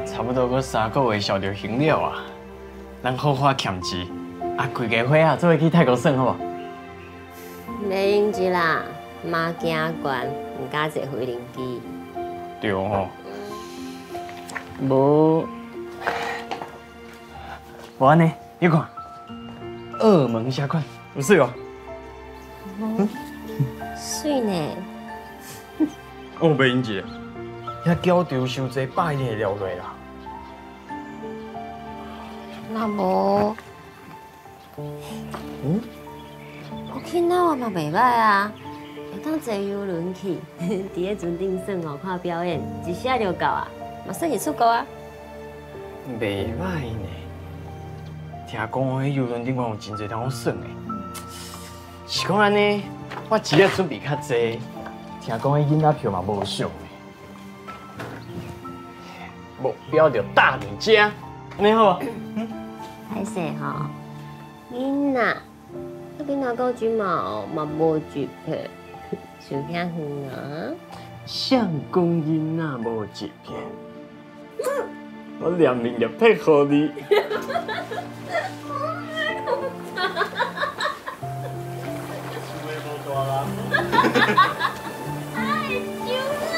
差不多阁3个月销著行了啊，咱好好俭钱，啊，规家伙仔做伙去泰国耍好无？袂用钱啦，妈惊悬，毋敢坐飞行机。对吼，无，无按呢，你看，澳门啥款，有媠无？嗯，媠呢。我袂用钱，遐缴场伤济，百一定会了落啦。那无，嗯，我去那我嘛袂䆀啊，会当坐游轮去，伫咧船顶耍哦，看表演，一下就到啊，嘛算是出国啊。袂䆀呢，听讲彼游轮顶悬有真济通好耍的，是讲按呢，我钱仔准备较济，听讲彼囡仔票嘛无俗的，目标就搭伫遮，按呢好无？歹势吼，囡仔，我囡仔到这嘛嘛无一撇，想遐远啊？谁讲囡仔无一撇？我连面也撇予你。厝的无大人。哎，笑啦！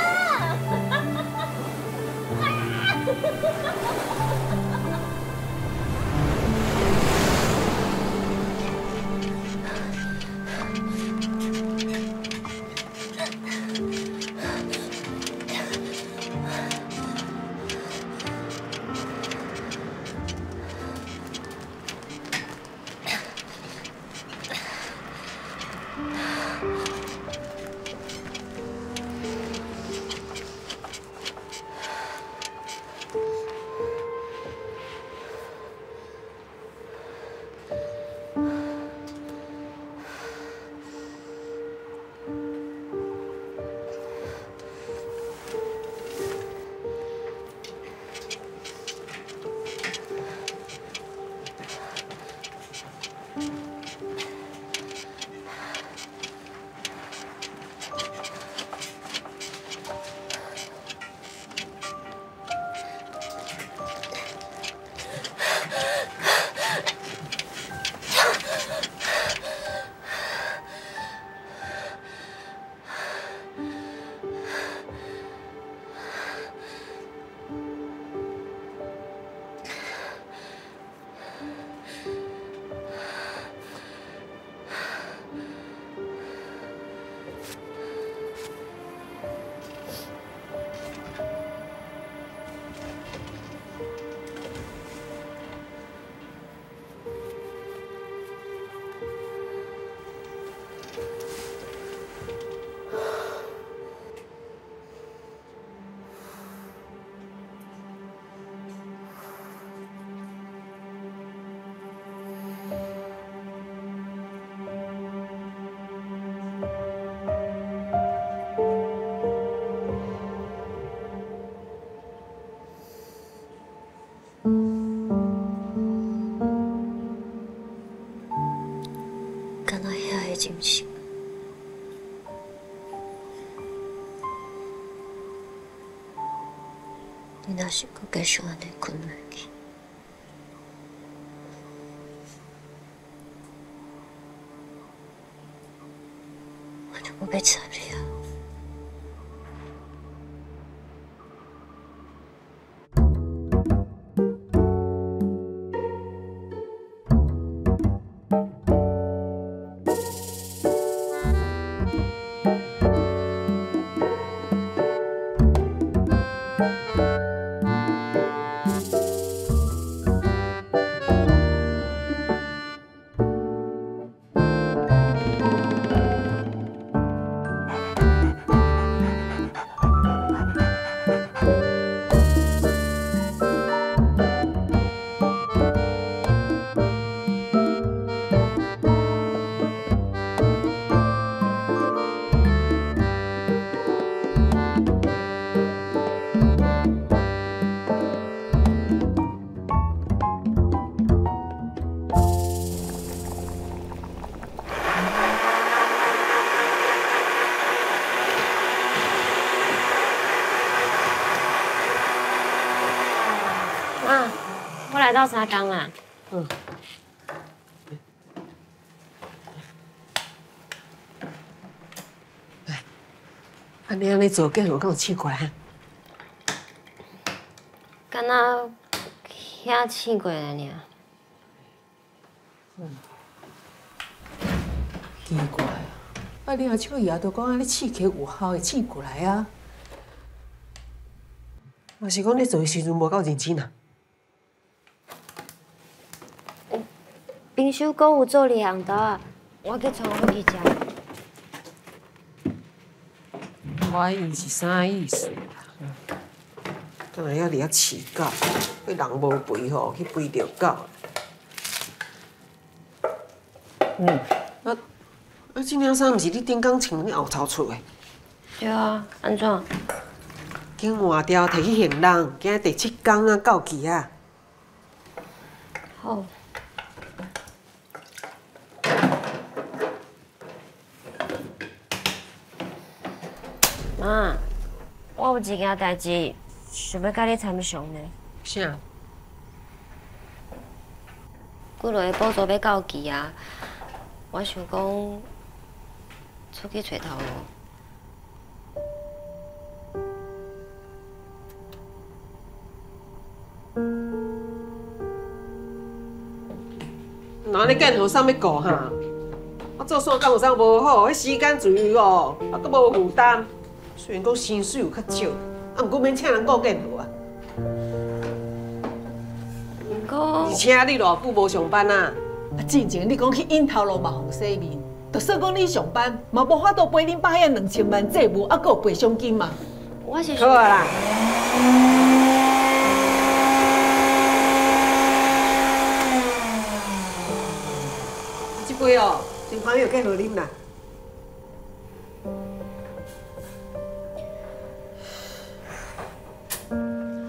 敢若遐个精神。你若是阁继续按呢睏落去，我就无欲插你啊！來鬥相共啦。嗯。啊，你按呢做，见有敢有试过来？敢若遐试过来尔。嗯。奇怪啊！啊，你阿秋爷都讲按呢试起有效，会试过来啊。嘛是讲你做的时阵无够认真啊？冰箱阁有做二项豆仔，我去带回去食。我伊是啥意思啦？敢会晓伫遐饲狗？彼人无肥吼，去肥著狗。嗯。啊啊！这领衫毋是你顶工穿你后头出的？对啊，按怎？紧换掉，提去还人，今日第七工啊，到期啊。好。妈，我有一件代志想欲佮你参详呢。啥？几落个补助欲到期啊，我想讲出去揣头路。那按呢见予啥欲顾哈？我做线敢有啥无好？彼时间自由哦，啊，阁无负担。虽然讲薪水有较少，啊，毋过免请人顾见号啊。毋过，而且你偌久无上班啊？啊，进前你讲去引头路嘛，予洗面，就算讲你上班，嘛无法度赔恁爸遐2000万债务，啊，阁有赔偿金嘛。我是好啊啦。这杯哦，真朋友计好啉啦。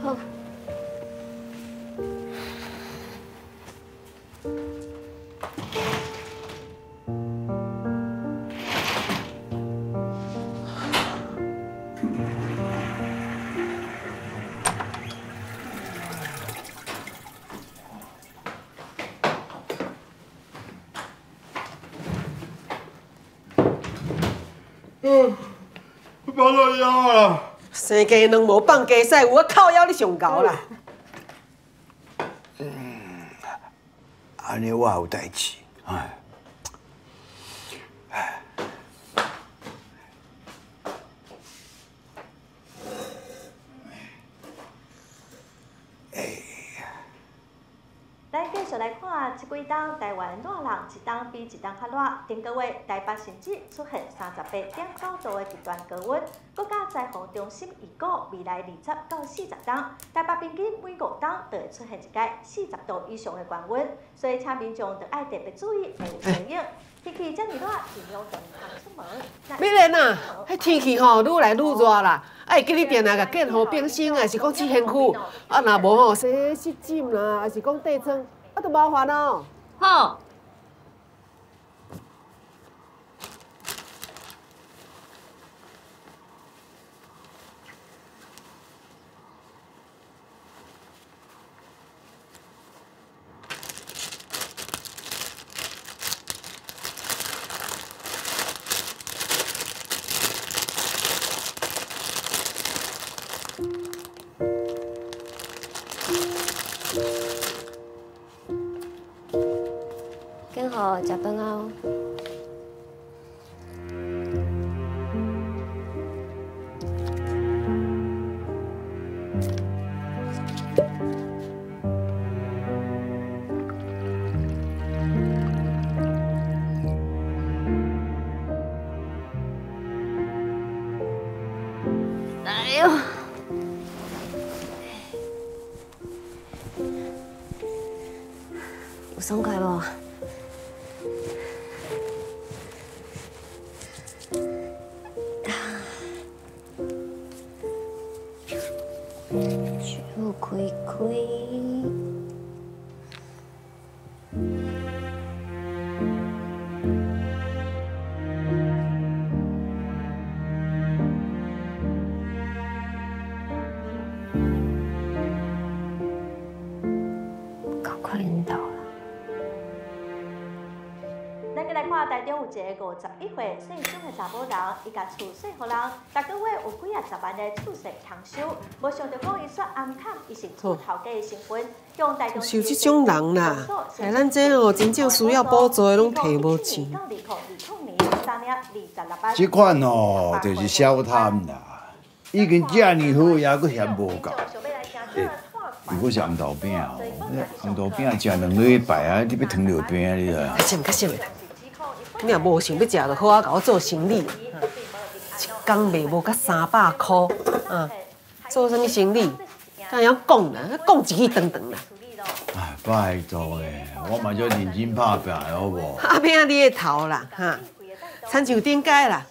好。无落腰啦！生鸡卵无放鸡屎，有我靠腰你上高啦。嗯，按呢我有代志，哎。咱继续来看，这几冬台湾热浪一冬比一冬较热。顶个月台北甚至出现38.9度的极端高温。国家灾防中心预估，未来20到40冬，台北平均每5冬就会出现一届40度以上的高温，所以请民众就爱特别注意，会有相应。天气这么热，尽量就毋通出门。美莲啊，彼天气吼愈来愈热啦，爱记你定定共见护变身，还是讲洗身躯，啊若无吼，洗湿疹啦，还是讲疔疮，啊就麻烦哦。好。见好食饭啊！哎呦！有爽快无？手开开。看台中有一个51岁姓张的查某人，伊共厝税予人，逐个月有几仔十万的厝税通收，无想著讲伊煞暗藏伊是厝头家的身份，向台中像这种人啦，哎，咱这哦真正需要补助的拢提无钱。这款哦，就是小贪啦，已经遮尔好，也阁嫌无够。欸，如果是红豆饼哦，红豆饼食两礼拜啊，你欲糖尿病啊你啊？较少较少的啦，你若无想欲食，就好啊，共我做生理。一工卖无甲300箍，啊，做啥物生理？敢会晓讲啦，讲一句长长啦。哎，拜托咧，我嘛足认真拍拼的好无？阿拼你的头啦，哈！亲像顶摆啦，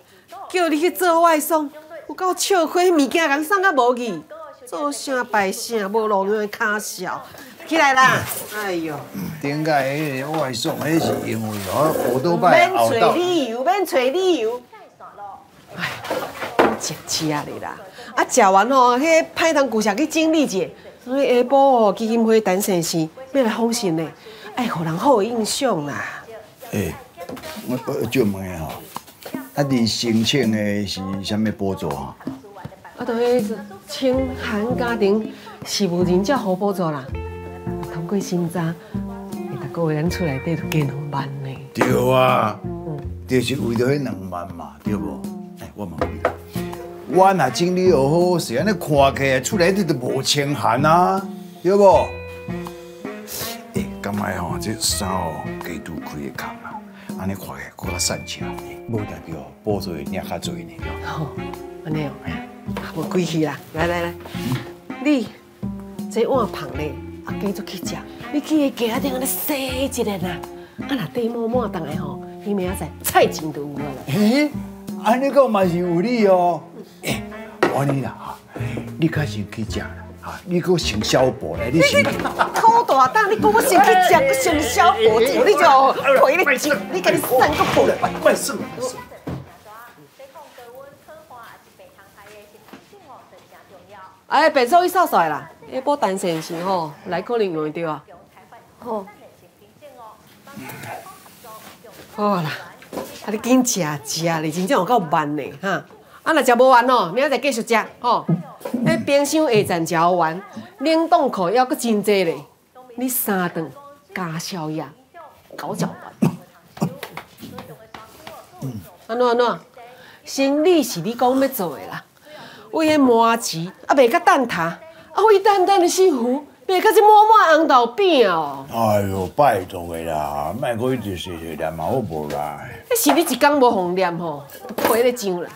叫你去做外送，有够笑亏，物件共送甲无去。做啥败啥，无路用的跤潲，起来啦！哎哟，顶摆彼个外送，彼是因为哦，乌倒摆免揣理由，免揣理由。哎，食食咧啦，啊食完吼，彼歹通旧社去整理一下。下晡哦，基金会陈先生欲来访视呢，爱予人好的印象啦。欸，我借问下吼，啊，你申请的是啥物补助啊？啊，就彼个清寒家庭是无人才予补助啦。通过审查，逐个月咱厝内底就加两万呢。对啊，就是为著彼两万嘛，对无？欸，我问你啦，我若整理予好势，按呢看起来厝内底就无清寒啊，对无？欸，感觉吼，这衫哦，加拄开的空啊，按呢看起来阁较散赤，无代表补助会领较济呢。吼，按呢哦。无规气啦，来来来，你这碗芳咧，啊继续去食，你去彼架仔顶按呢洗一下啦，啊若底满满转来吼，你明仔载菜钱就有啊啦。嘿，按呢讲嘛是有理哦。欸，我按呢啦哈，你较先去食啦，哈，你阁先小步来，你先。苦大胆，你阁我先去食，阁先小步，你就陪你食，你家己散阁步。莫耍。哎，便所去扫扫啦，下晡陈先生吼来可能用会著啊。好。好啦，啊你紧食食咧，真正有够慢的哈。啊若食无完哦，明仔载继续食吼。彼冰箱下站食完，冷冻库犹阁真济咧。你三顿加宵夜，够食完。按怎按怎？生理是你讲欲做的啦。为彼麻糍，啊卖甲蛋挞，啊为等等的幸福，卖甲这满满红豆饼哦。哎哟，拜托的啦，莫阁一直细细念嘛，好无啦。彼是你一工无予念吼，就皮咧上啦，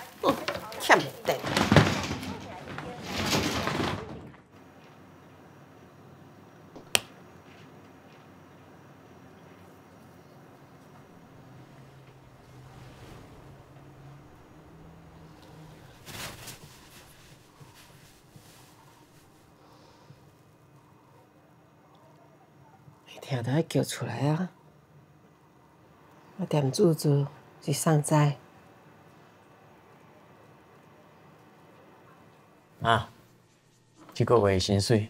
欠电。听著爱叫出来啊！啊，踮厝做是送知。妈，这个月薪水。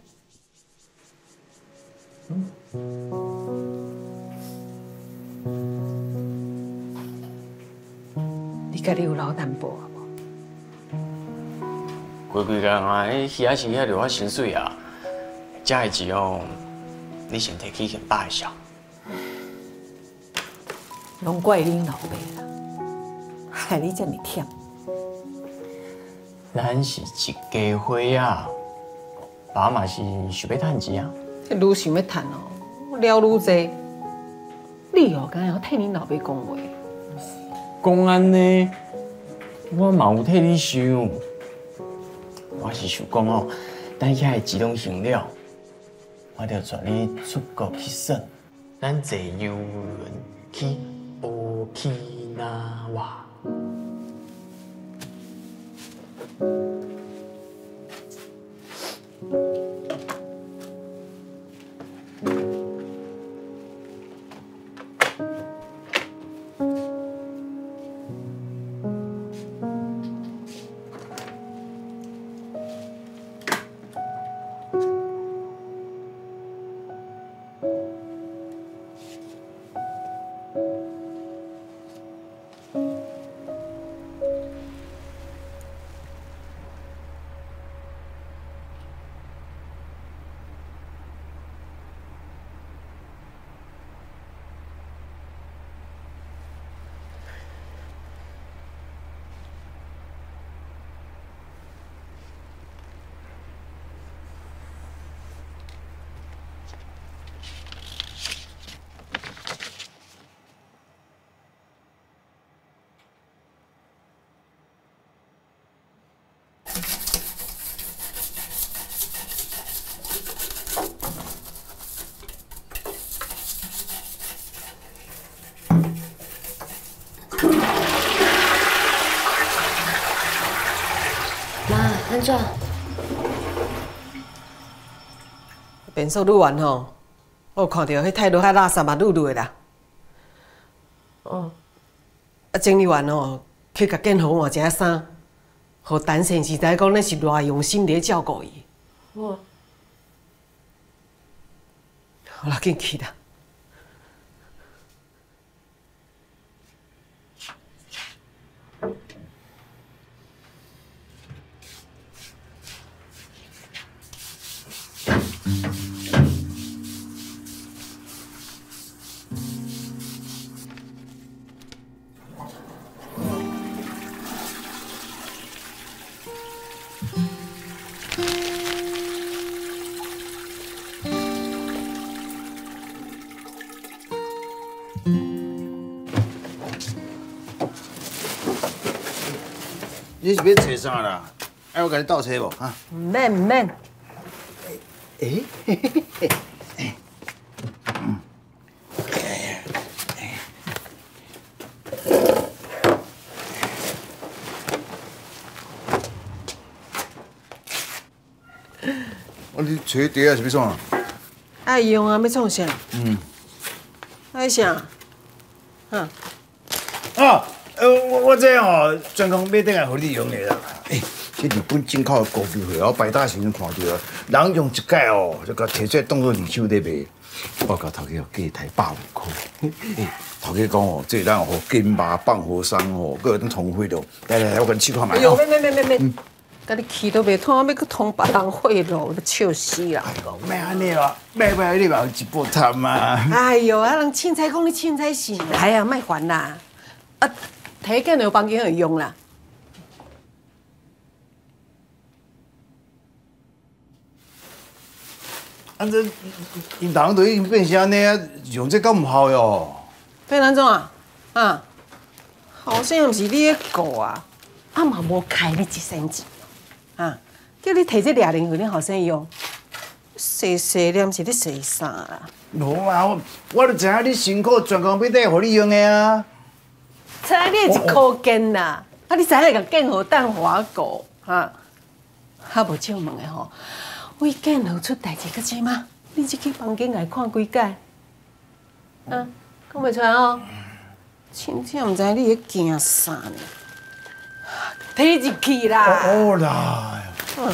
你家己有留淡薄啊无？规规工啊，彼鱼仔市遐留我薪水啊，这的钱哦。你先提去先摆一下。拢怪恁老爸啦，害你遮尔忝。咱是一家伙仔，爸嘛是想欲趁钱啊。愈想欲趁哦，了愈济。你哦，敢会晓替恁老爸讲话？讲按呢，我嘛有替你想。我是想讲哦，等遐的钱拢还了。我就带你出国去耍，咱坐游轮去乌基纳瓦。按怎？便所女员吼，我有看著彼态度遐垃圾嘛，女女的啦。哦，啊，整理员吼去共建豪换一件衫，予陈先生知影讲咱是偌用心伫咧照顾伊。哦。好啦，紧去啦。你是欲揣啥啦？爱我共你斗揣无？哈？毋免毋免。欸？啊，你揣碟仔是欲创啊？爱用啊，欲创啥？嗯。爱啥？哈？啊！我这吼专工买转来予你用的啦。欸，这日本进口的高级货，我摆摊时阵看著，人用一摆哦，就共提出来当做二手咧卖。我共头家哦，价刣100外箍。欸，头家讲哦，这当予金马放和尚吼，阁会当通血路。来来来，我共你试看觅。哎哟，免免免免免，共你气都袂通，欲阁通别人血路，欲笑死人！哎哟，莫按呢啦，买买你嘛有一步贪啊。哎哟，啊人凊彩讲你凊彩是，来啊，莫烦啦。啊，提建到房间去用啦。啊，这𪜶人都已经变成按呢啊，用这敢有效哟？变按怎啊？啊，后生毋是你咧顾啊，啊嘛无开你一仙钱，啊，叫你提这掠铃予恁后生用，细细念是咧细啥啦？无啊，我就知影你辛苦专工买转来予你用的啊。知你一箍钱啦，啊！你知影共建豪等我顾哈？啊无借问的吼，为建豪出代志到这吗？你只去房间共伊看几摆？啊，讲袂出来哦。真正毋知你咧惊啥呢？提入去啦！哦啦。嗯。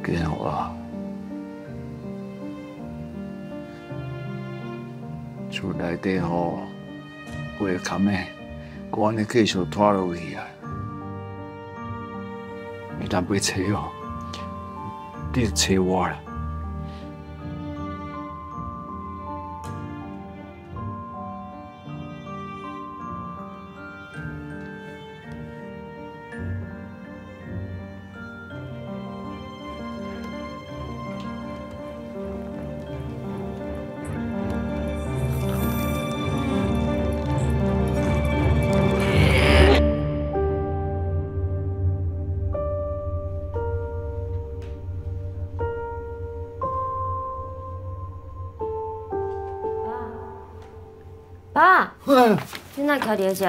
建豪啊，厝内底吼，规个坎的，阁按呢继续拖落去啊！你若欲揣哦，你就揣我啦。爸，你哪徛伫咧遮？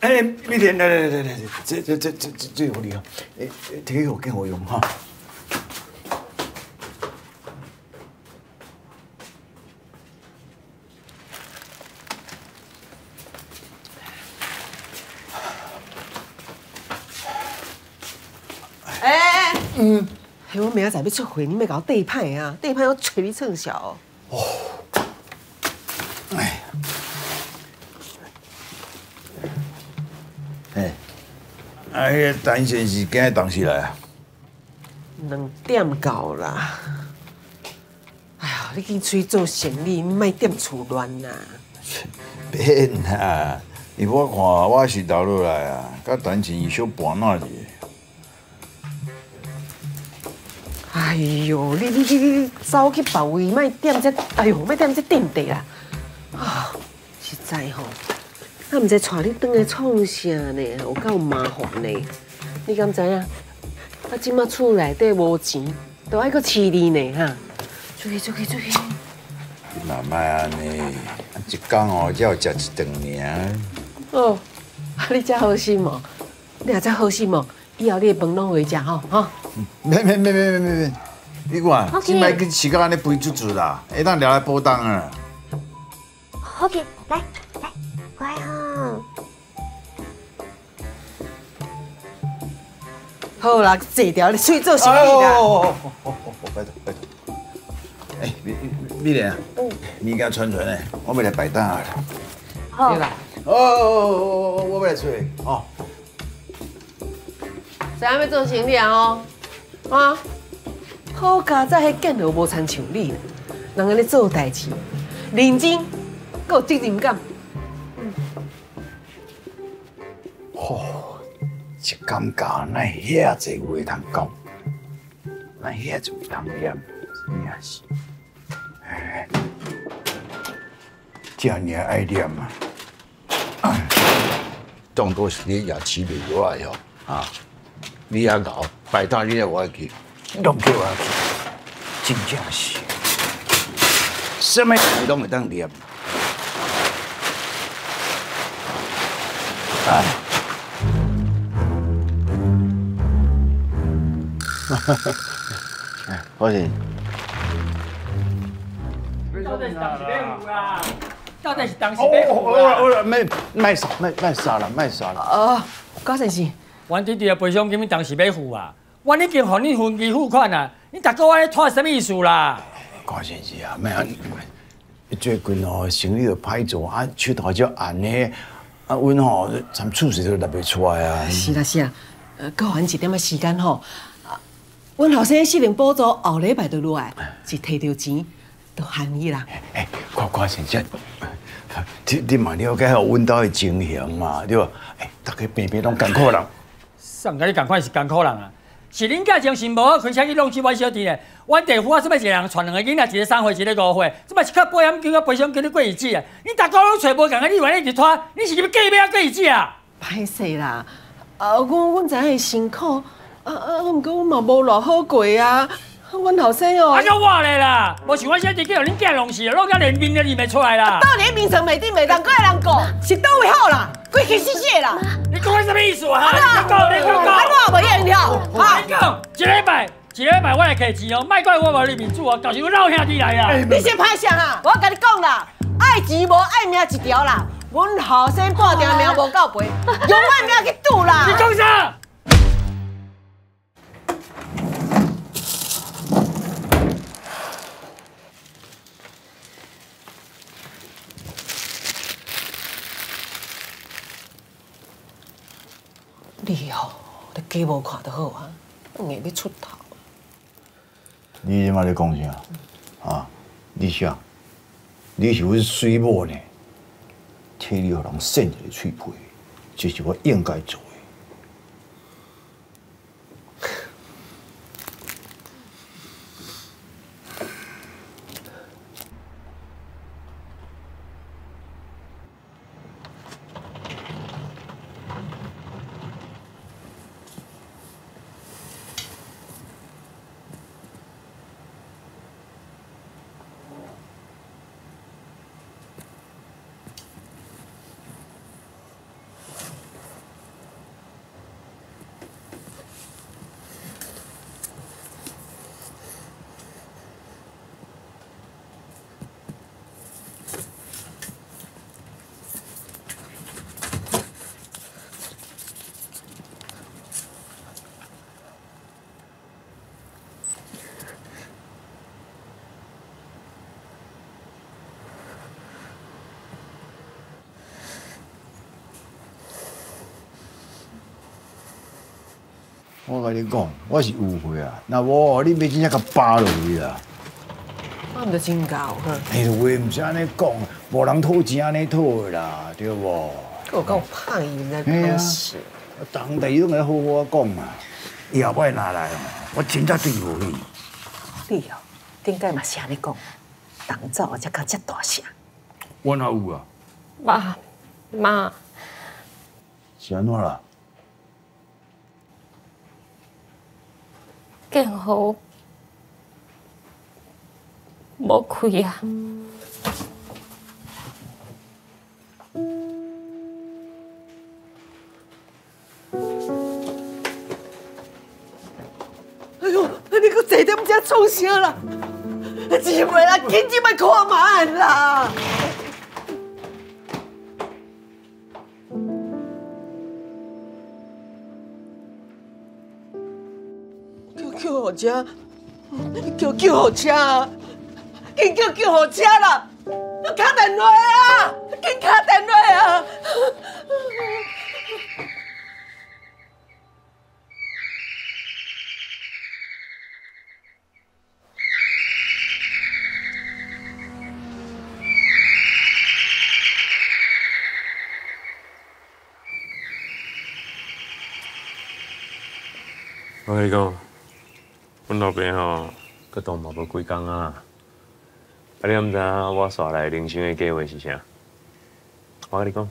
哎，美莲，来来来来，这予你哦，欸，提去予建豪用哈。嗯。嘿，我明仔载欲出货，你莫共我缀歹啊！缀歹我揣你创痟。哦。哎。哎。啊，彼个陈先是今日当时来啊？2点到啦。哎呦，你紧出去做生意，你莫踮厝乱啦。免啦，因为我看我是留落来啊，佮陈先小伴闹者。哎呦，你走去别位，莫踮这，哎呦，莫踮这阵地啦！啊，实在吼，啊，毋知带你转来创啥呢？有够麻烦的。你敢知影？啊，这马厝内底无钱，都爱阁饲你呢哈！出去，出去，出去！你嘛莫按呢，一工哦，才有食一顿尔。哦，啊，你遮好心哦，你若遮好心哦，以后你的饭攏予伊食吼，哈。免免免免免免，你看，这摆去饲到按呢肥嘟嘟啦，会当掠来补冬啊。好嘅，来来，乖吼。好啦，坐掉，你出去做生意啦。哦，拜托拜托。哎，美美莲啊，物件传传的，我欲来摆档啊。好。对啦。哦，我欲来揣哦。知影欲做生意啊？哦，啊，好佳哉，彼建豪无亲像你，人按呢做代志，认真，阁有责任感。吼，一感觉哪会遐济话通讲，哪会遐济话通念，真正是，哎，遮尔爱念啊！当作是你也饲袂落来哦，啊！你遐𠢕，摆摊你也无爱去，拢叫我去，真正是，啥物事拢会当念。哎，哈哈哈，哎，我是。到底是当时欲付啦？到底是当时欲付啦？哦，莫莫杀，莫莫杀啦，莫杀啦。哦，高先生。阮弟弟的赔偿金当时欲付啊，阮已经予你分期付款啊，你逐个月咧拖啥物意思啦？高先生啊，莫按，最近哦，生意就歹做，啊，手头少按呢，啊，阮吼参厝势都纳袂出来啊。是啦是啦，阁予阮一点仔时间吼，阮后生失能补助后礼拜就落来，一提著钱就还伊啦。哎，高高先生，你嘛了解阮兜的情形嘛，对无？哎，大家平平拢艰苦人。啥佮你仝款是艰苦人啊？是恁囝精神无好，开车去弄死阮小弟咧。阮弟夫啊，这摆一个人带两个囡仔，一个3岁，一个5岁，这摆是靠保险金佮赔偿金咧过日子啊！你逐个拢揣无仝个，你原一直拖，你是欲计欲按怎过日子啊？歹势啦，啊，阮知影伊辛苦，啊，毋过阮嘛无偌好过啊。阮后生哦，啊，阁我咧啦，无像阮小弟去予恁囝弄死，弄甲连面都认袂出来啦。倒伫眠床袂顶袂当，阁会人顾，是佗位好啦，规气死死啦。你讲啥物意思啊？你讲，你讲，安怎无应了？你讲，一礼拜，一礼拜我来摕钱哦，莫怪我无你面子哦，到时阮老兄弟来啊。你先歹势哈，我共你讲啦，爱钱无爱命一条啦，阮后生半条命无够赔，用我命去赌啦。你讲啥？你吼，你假无看就好啊，硬欲出头。你这马咧讲啥？啊，你啥？你是阮水某呢？替你予人扇一个喙皮，这是我应该做的。我共你讲，我是有岁啊，若无你欲真正共扒落去啦。我毋就真𠢕哈。哎，话毋是按呢讲，无人讨钱按呢讨的啦，对无？阁有够胖伊，毋知讲啥。逐项代志拢会好好讲嘛。伊后摆若来，我真正对无起。你哦，顶摆嘛是按呢讲，人走才讲遮大声。我哪有啊？爸妈。是按怎啦？建豪无开啊！哎呦，你阁坐踮遮创啥啦？姊妹啦，紧入来看觅啦！救护车，叫救护车啊！紧叫救护车啦！敲电话啊！紧敲电话啊！我共你讲。阮老爸吼，阁当嘛无几工啊！啊，你敢知影我煞来人生的计划是啥？我共你讲，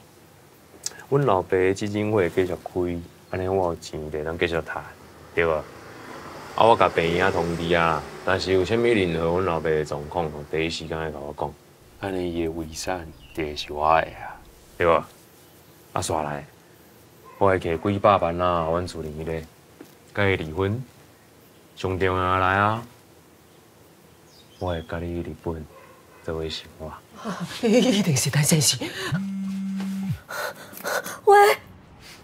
阮老爸基金会继续开，按呢我有钱就会当继续趁，对无？啊，我共病院通知啊，若是有啥物任何阮老爸的状况，第一时间会共我讲，按呢伊的遗产就会是我的啊，对无？啊，煞来，我会摕几百万啊，阮厝里彼个，共伊离婚。上重要来啊！我会佮你去日本做伙生活。一定是陈先生。喂。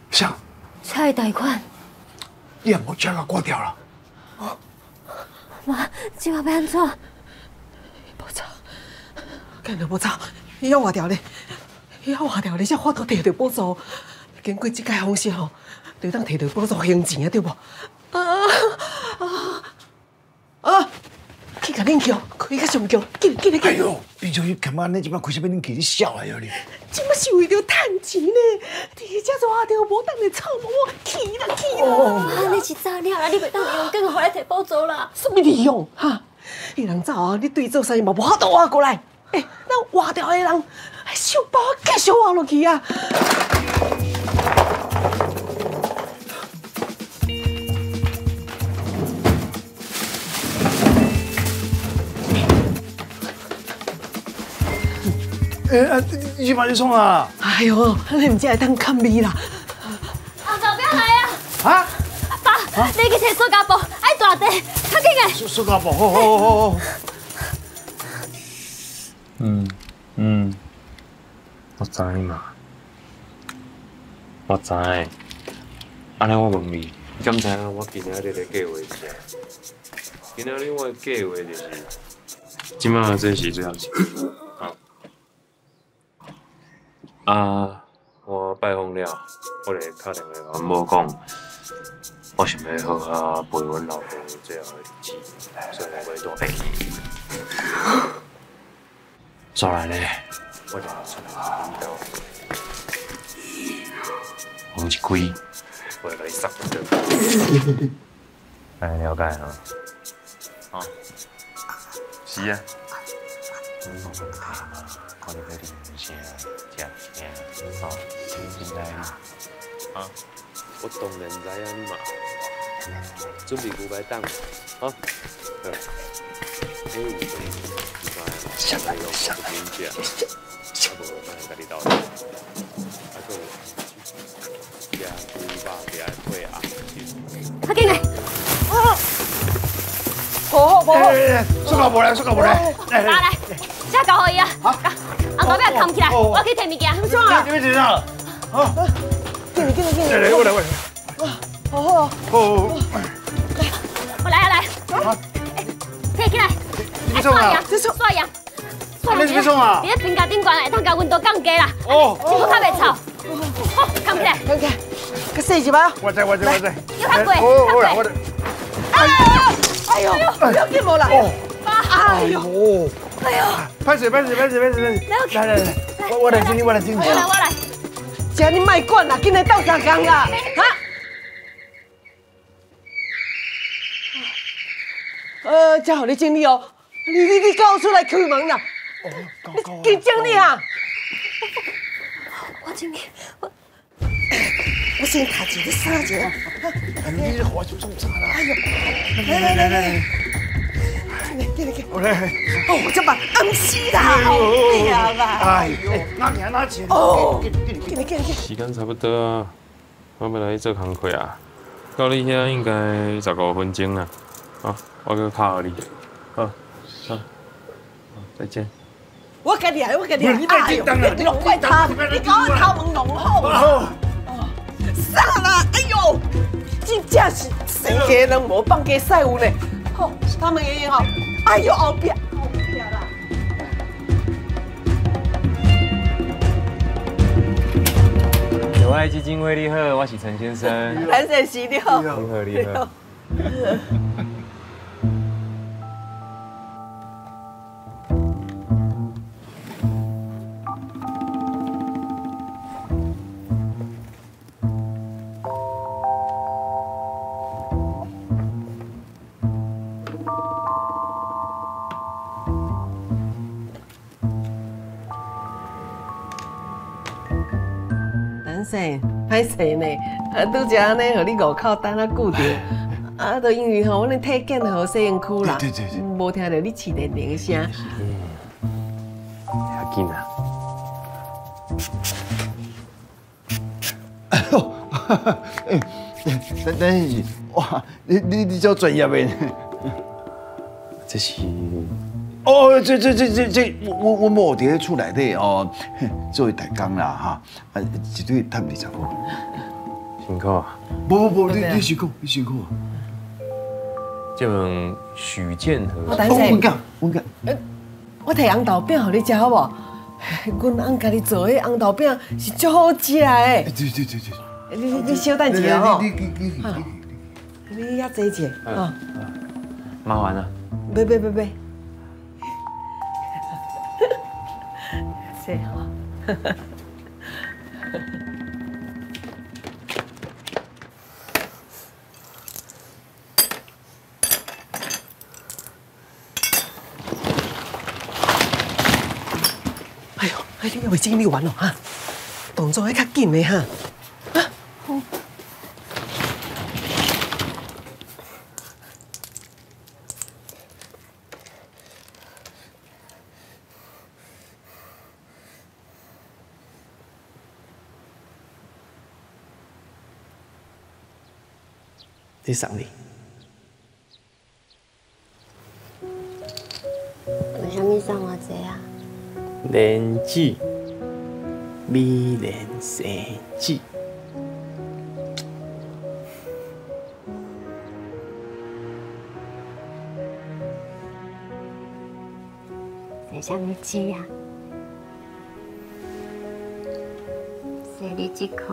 啥？车的贷款。你也无车甲挂掉啦。哦。妈，这摆欲按怎？无走，干就无走，伊犹活掉咧，伊犹活掉咧，才法度提著补助。经过这个方式吼，就当提著补助还钱啊，对无？啊啊啊！去共冷气开较上强，紧紧紧！哎呦，平常时干嘛？你这摆开啥物冷气？你痟的哟你！这摆是为著趁钱呢，伫遮热著无当来臭毛，气啦气啦！啊，你是早了啦，你袂当利用更互来提补助啦。啥物利用哈？彼人走啊，你对做生意嘛无法度活过来。欸，咱活掉的人，小包继续活落去啊！欸，你这摆咧创啊？哎呦，你毋才会当崁味啦！红豆饼来啊！啊？爸，你去提塑胶布，爱大块，较紧的。塑胶布，好好好好。嗯嗯，我知嘛，我知。按呢，我问你，你敢知影我今仔日的计划是啥？今仔日我的计划就是，这摆这是最后一次。啊！我拜访了，我就敲电话共阮某讲，我想欲好好陪阮老爸最后的日子，所以我欲带回去。煞来咧，我就出来领导，门一开，我就共你杀掉。来了解啊？啊，是啊。阮无问题嘛，看你欲啉啥，食啥，吼，恁来啊，我当然知影你嘛，准备牛排档，哈，好。欸，有闲，下来，下来，食，啊无，咱家己斗。啊，阁有食猪肉，就爱配红酒。较紧来！好好，好好。塑胶布来，塑胶布来，来来，这交予伊啊。好。红豆饼扛起来，我去提物件。你创啊？你要提啥？好。紧来，紧来，紧来。来来，我来，我来。好好。好。我来啊来。好。提起来。你创啊？这刷牙。你是欲创啊？伫咧冰架顶悬，会当共温度降低啦。哦。这阁较袂臭。好，扛起来。扛起来。较细一摆。我知我知我知。你较过，好啦，我。哎呦，不要紧无啦。哎呦，哎呦，歹势歹势歹势歹势歹势。来来来，我来整理，我来整理。我来我来。这你莫管啦，紧来斗相共啦，哈。才予你整理哦，你到厝来开门啦。你紧整理啊！我整理，我先读一个衫一下。你这火就做啥啦？哎呦，来来来来，进来进来进来。哦，这把暗死啦！哎呀，哎呦，哪行哪钱？哦，进来进来进。时间差不多啊，我欲来做工课啊。到你遐应该15分钟啦。好，我阁敲予你。好，好，再见。我家己来，我家己来。哎呦，你弄坏头，你搞我头毛弄好啦。啥啦？哎呦，真正是生鸡卵无放鸡屎有呢。好，他们爷爷吼，哎呦后壁，后壁啦。友爱基金会你好，我是陈先生。陈先生你好。你好，你好。歹势呢，啊，拄才按呢，予你误扣等啊久著，啊，就因为吼，阮咧体检予洗身躯啦，对对对，无听著你饲电铃的声。较紧啊！哎呦，哎，等等是，哇，你足专业的呢。这是。哦，这，我某伫咧厝内底哦，做代工啦哈，啊，一对趁20箍。辛苦啊！不不不，你辛苦，你辛苦。这问许建和。我等下。我讲，我讲。我提红豆饼予你食好无？阮翁家己做的红豆饼是足好食的。对对对对。你小等一下吼。你你遐坐者吼。麻烦啊。别别别别。谢好。哎呦，哎，你还未整理完哦哈？动作爱较紧的哈。啊。这送你。为啥物送我这啊？莲子，美莲生子。生啥物子啊？生你这款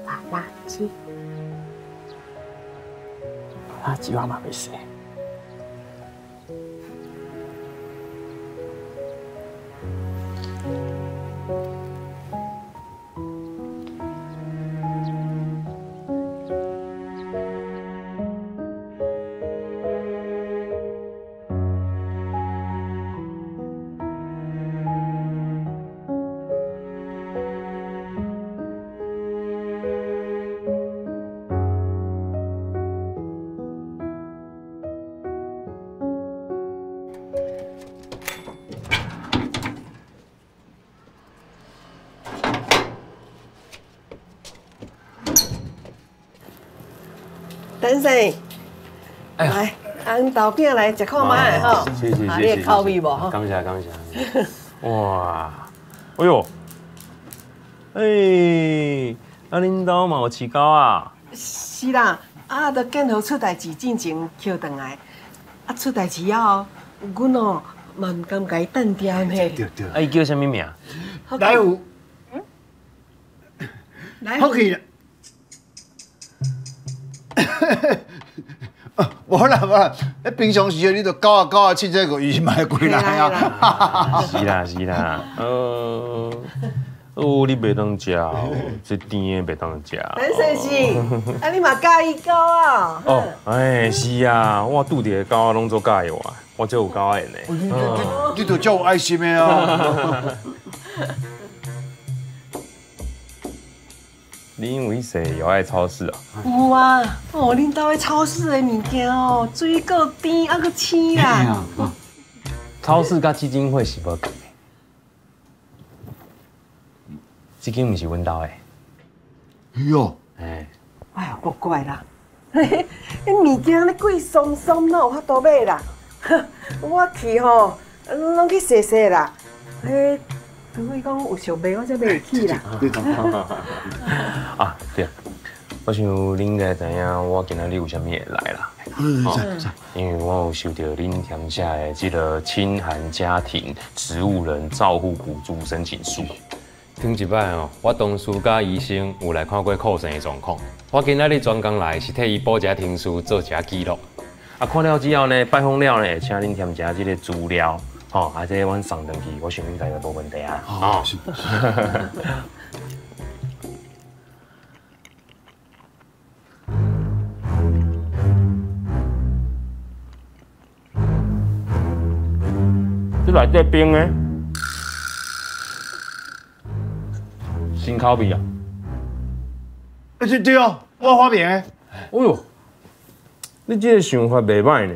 芭乐子。芭乐子我嘛袂生。陈生，来，红豆饼来食看觅吼，谢谢谢谢，你的口味无吼？感谢感谢。哇，哎呦，哎，啊恁兜嘛有饲狗啊？是啦，啊，就建和出代志进前捡转来，啊出代志了后，阮哦嘛毋甘共伊等定呢。对对。啊，伊叫啥物名？来有。好去啦。无啦无啦，迄平常时你就狗啊狗啊，凊彩个伊嘛会过来啊。是啦是啦，哦，你袂当食哦，这甜的袂当食。陈先生，啊你嘛佮意狗啊？哦，哎是啊，我拄著的狗仔拢做佮意我，我足有狗仔缘的。你就足有爱心的啊！你因为说有爱超市啊？有啊，哦，恁兜的超市的物件哦，水果甜啊，阁鲜啦。超市佮基金会是无仝的，这间毋是阮兜的。哟，哎，哎呦，无怪啦，彼物件咧贵松松，哪有法度买啦？我去吼，拢去踅踅啦。彼除非讲有俗卖，我才买会起啦。啊，对，我想恁应该知影我今仔日为啥物会来啦。嗯，因为我有收到恁填写的这个清寒家庭植物人照护补助申请书。顶一摆哦，我同事佮医生有来看过寇生的状况。我今仔日专工来是替伊补一下停书，做一下记录。啊，看了之后呢，拜访了呢，会请恁填一下这个资料。吼，啊，这阮送转去，我想应该就无问题啊。哦，是。这内底冰的，新口味啊！欸，对对哦，我发明的。哎哟，你这个想法袂䆀呢，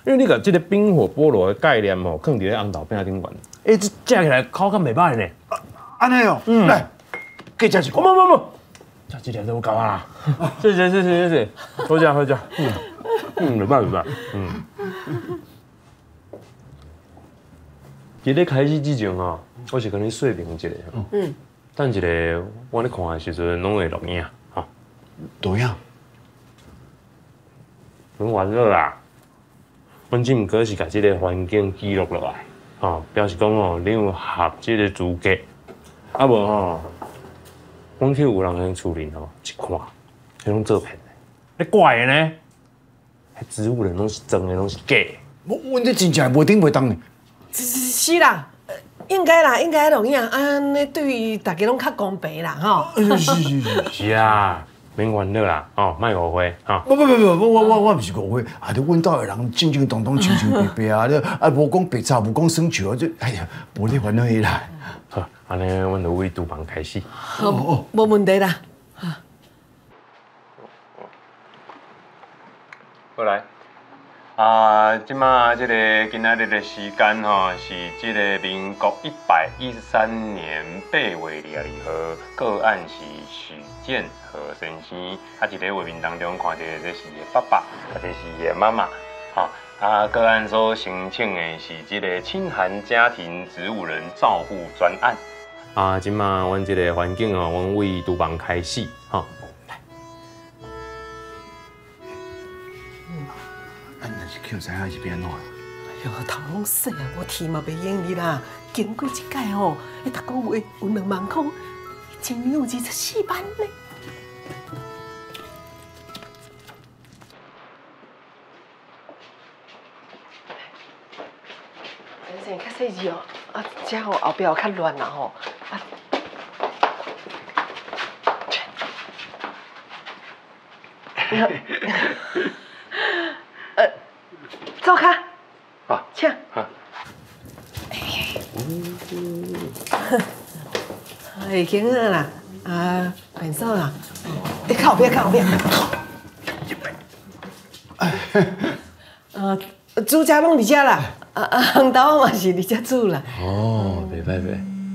因为你共这个冰火菠萝的概念吼，放伫咧红豆饼顶悬，欸，这食起来口感袂䆀呢。按呢哦，来，加食一个。无无无，食一粒就有够啊！谢谢谢谢谢谢，好食好食，嗯嗯，袂䆀袂䆀，嗯。伫咧开始之前吼，我是共你说明一下。嗯。等一下，我咧看的时阵，拢会录影，吼。录影。免烦恼啦，阮只毋过是共这个环境记录落来，吼，表示讲吼，你有合这个资格。啊无吼，阮去有人伫厝里吼，一看，彼拢做骗的，咧怪的呢？彼植物人拢是装的，拢是假的。阮这真正无顶袂动呢。是啦，应该啦，应该录影，按呢对大家拢较公平啦，吼。是是是。是啊，免烦恼啦，吼，莫误会，吼。不不不不，我毋是误会，啊，你阮兜的人正正当当、清清白白啊，你啊无讲白贼，无讲耍笑，这哎呀，无咧烦恼彼啦。好，按呢，阮就为厨房开始。好，无问题啦。好来。啊，这马这个今仔日的时间吼，是这个民国113年8月22号，个案是许建和先生。啊，伫咧画面当中看到这是伊的爸爸，啊，这是伊的妈妈。吼，啊，个案所申请的是这个清寒家庭植物人照护专案。啊，这马阮这个环境哦，阮为厨房开始，吼。叫知影是变按怎？哎哟，头拢洗啊，无天嘛袂用哩啦。经过这届吼，彼逐个月有2万块，一年有24万呢。先生较细致哦，啊，这吼后壁有较乱啦吼，啊。走开，啊，请。会经啊啦，啊，便所啦，你靠后壁，靠后壁。啊，煮食拢伫遮啦，啊啊，红豆嘛是伫遮煮啦。哦，袂歹袂。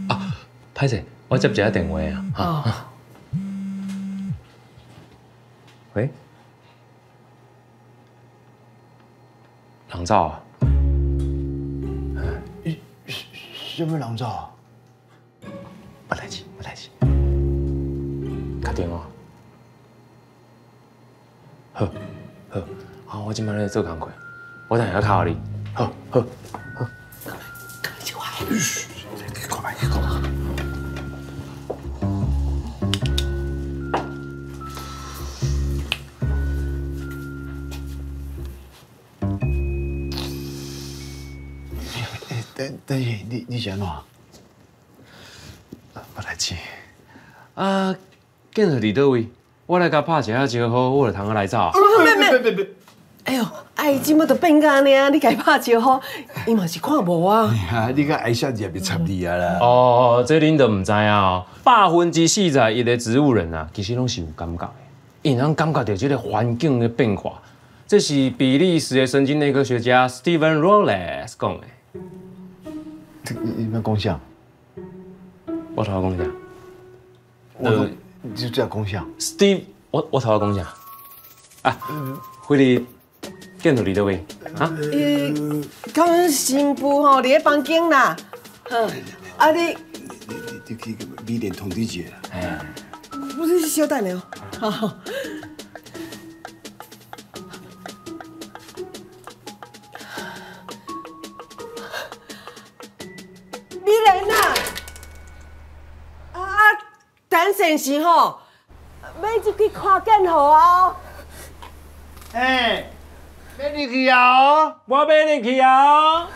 啊，歹势，我接一下电话啊。哦。喂。人走啊？啥物人走啊？无代志，无代志。敲电话。好，好，好，我这摆咧做工课，我等下敲你。好，好，好。赶紧来。去看觅，去看。等下，你是按怎？无代志。啊，建和伫佗位？我来共拍一下招呼，我就通来走啊。免免免免。哎哟，啊伊这马就变甲按呢，你共伊拍招呼，伊嘛是看无啊。你佮哀小姐别插你啊啦。哦，这恁都毋知啊。41%的植物人啊，其实拢是有感觉的，𪜶通感觉著这个环境的变化。这是比利时的神经内科学家 Steven Rollès 讲的。你欲讲啥？我头讲啥？我你就这讲啥？Steve，我头讲啥？啊，辉丽，见到伫佗位？啊？伊讲新妇吼，伫咧房间啦。嗯，啊你，你去美莲通知一下啦。不是，稍等下哦。好。美莲啊，啊，陈先生吼，欲入去看见好啊！哎，欲入去啊！我欲入去啊！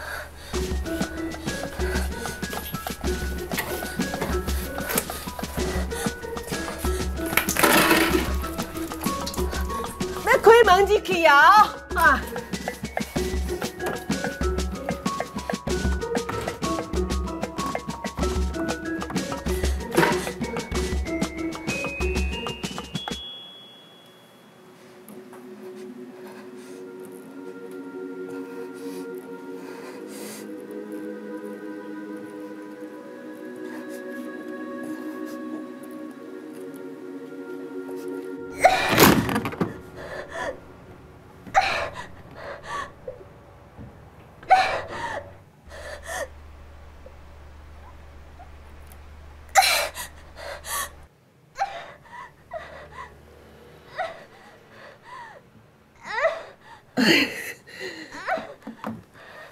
欲开门入去啊！啊！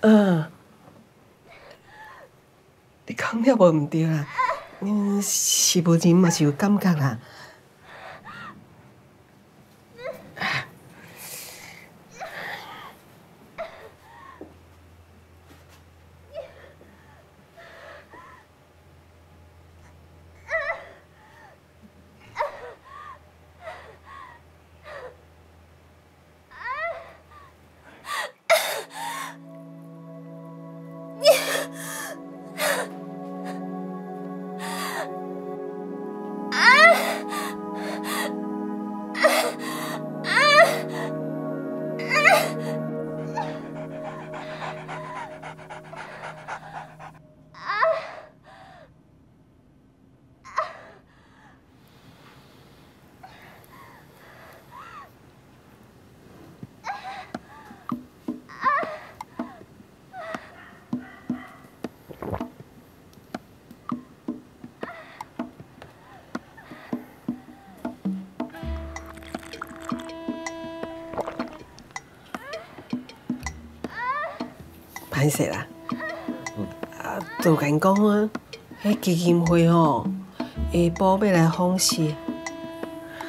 嗯，你讲了无毋对啦，恁是无人嘛是有感觉啦。歹势啦，啊，就共讲啊，彼基金会吼，下晡欲来访视，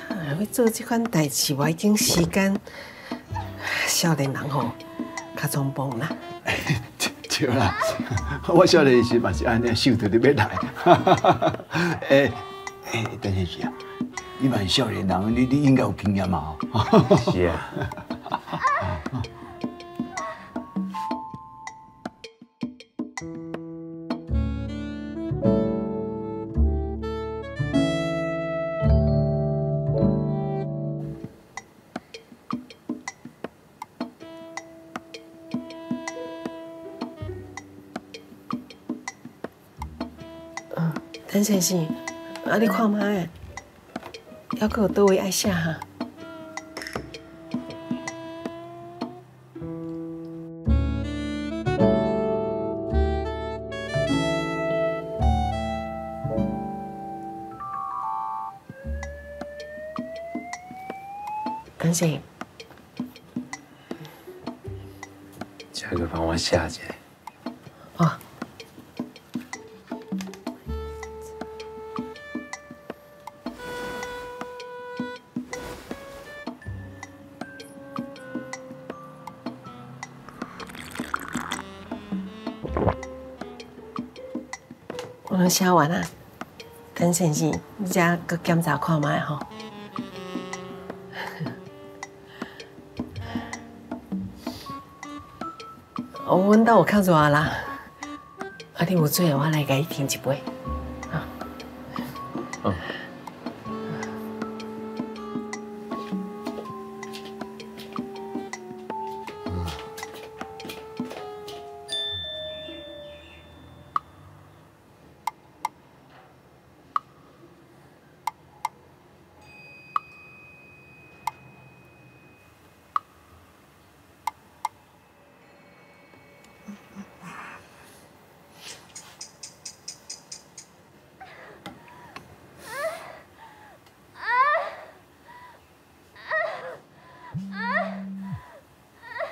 啊，欲做这款代志，无爱紧时间，少年人吼较冲动啦。对啦，我少年时嘛是按呢，想著你欲来。欸欸，陈先生啊，你嘛是少年人，你应该有经验嘛。是啊。陈先生，啊，你看覓，犹阁有佗位爱写哈？陈先生，这个帮我写一下。哦。我攏寫完啊，陳先生，你遮閣檢查看覓吼。哦，阮兜有較熱啦，啊，你有水，我來共你添一杯。啊。嗯。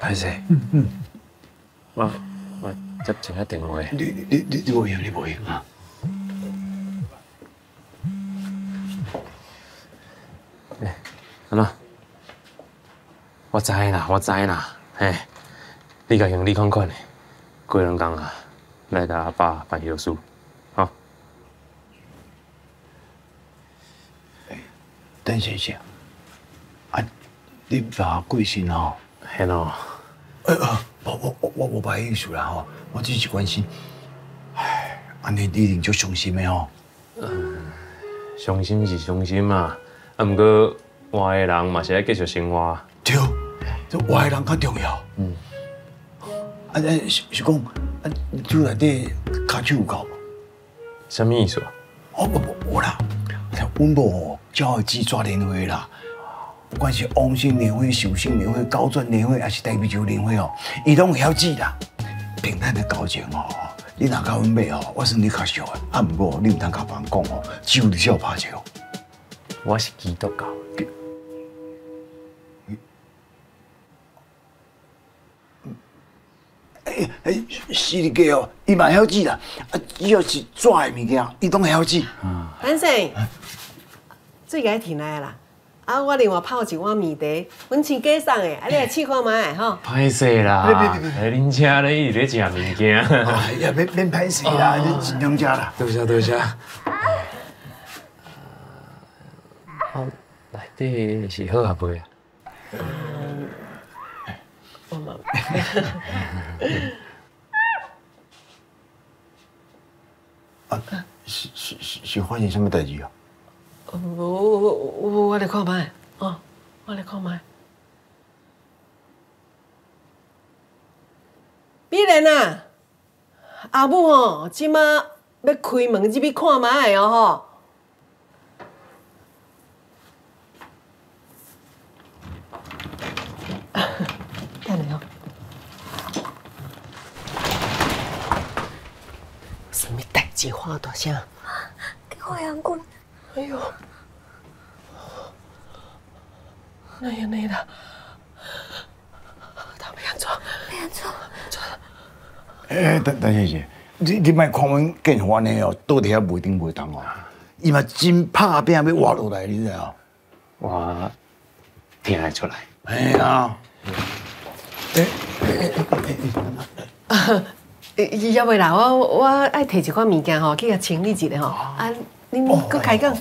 歹势，我接一下电话。你無閒，你無閒啊？欸，按怎？我知啦，我知啦，嘿，你共行李款款的，過兩工啊，來共阿爸辦後事，吼。欸，陳先生，啊，你爸過身吼？嘿喏。我無別意思啦吼，我只是關心。唉，按呢你一定足傷心的吼。嗯，傷心是傷心啊，啊，毋過活的人嘛是愛繼續生活。對，這活的人較重要。嗯。啊，是講，啊，厝內底跤手有夠無？啥物意思啊？哦，無啦，阮某吼才會煮紙蓮花啦。不管是王姓莲花、寿星莲花、高轉莲花，還是台啤酒莲花哦，伊攏會曉煮啦。憑咱的交情哦，你若共阮買哦，我算你較俗的。啊，毋過你毋通共別人講哦，只有你才有拍笑。我是基督教。欸，是哩个哦，伊嘛曉煮啦。啊，只要是紙的物件，伊攏會曉煮。陳生，水共你提來啦。啊！我另外泡一碗麵茶，阮親家送的，啊，你來試看覓吼。歹勢啦，來恁遮咧一直咧食物件。哎呀，免歹勢啦，你盡量食啦。多謝多謝。啊，內底是好啊未啊？我嘛。啊，是發生啥物代誌啊？無，我來看覓，哦，我來看覓。美蓮啊，阿母吼，這馬欲開門入去看覓的哦吼。等下哦，啥物代誌喊大聲？去看杨君。哎呦！哪會按呢啦？他欲按怎？欲按怎？欸，陳先生，你莫看阮建華呢哦，倒佇遐袂停袂動哦，伊嘛真拍拼欲活落來，你知無？我聽會出來。嘿啊！欸，猶未啦，我愛提一寡物件吼，去共清理一下吼。啊，恁閣開講。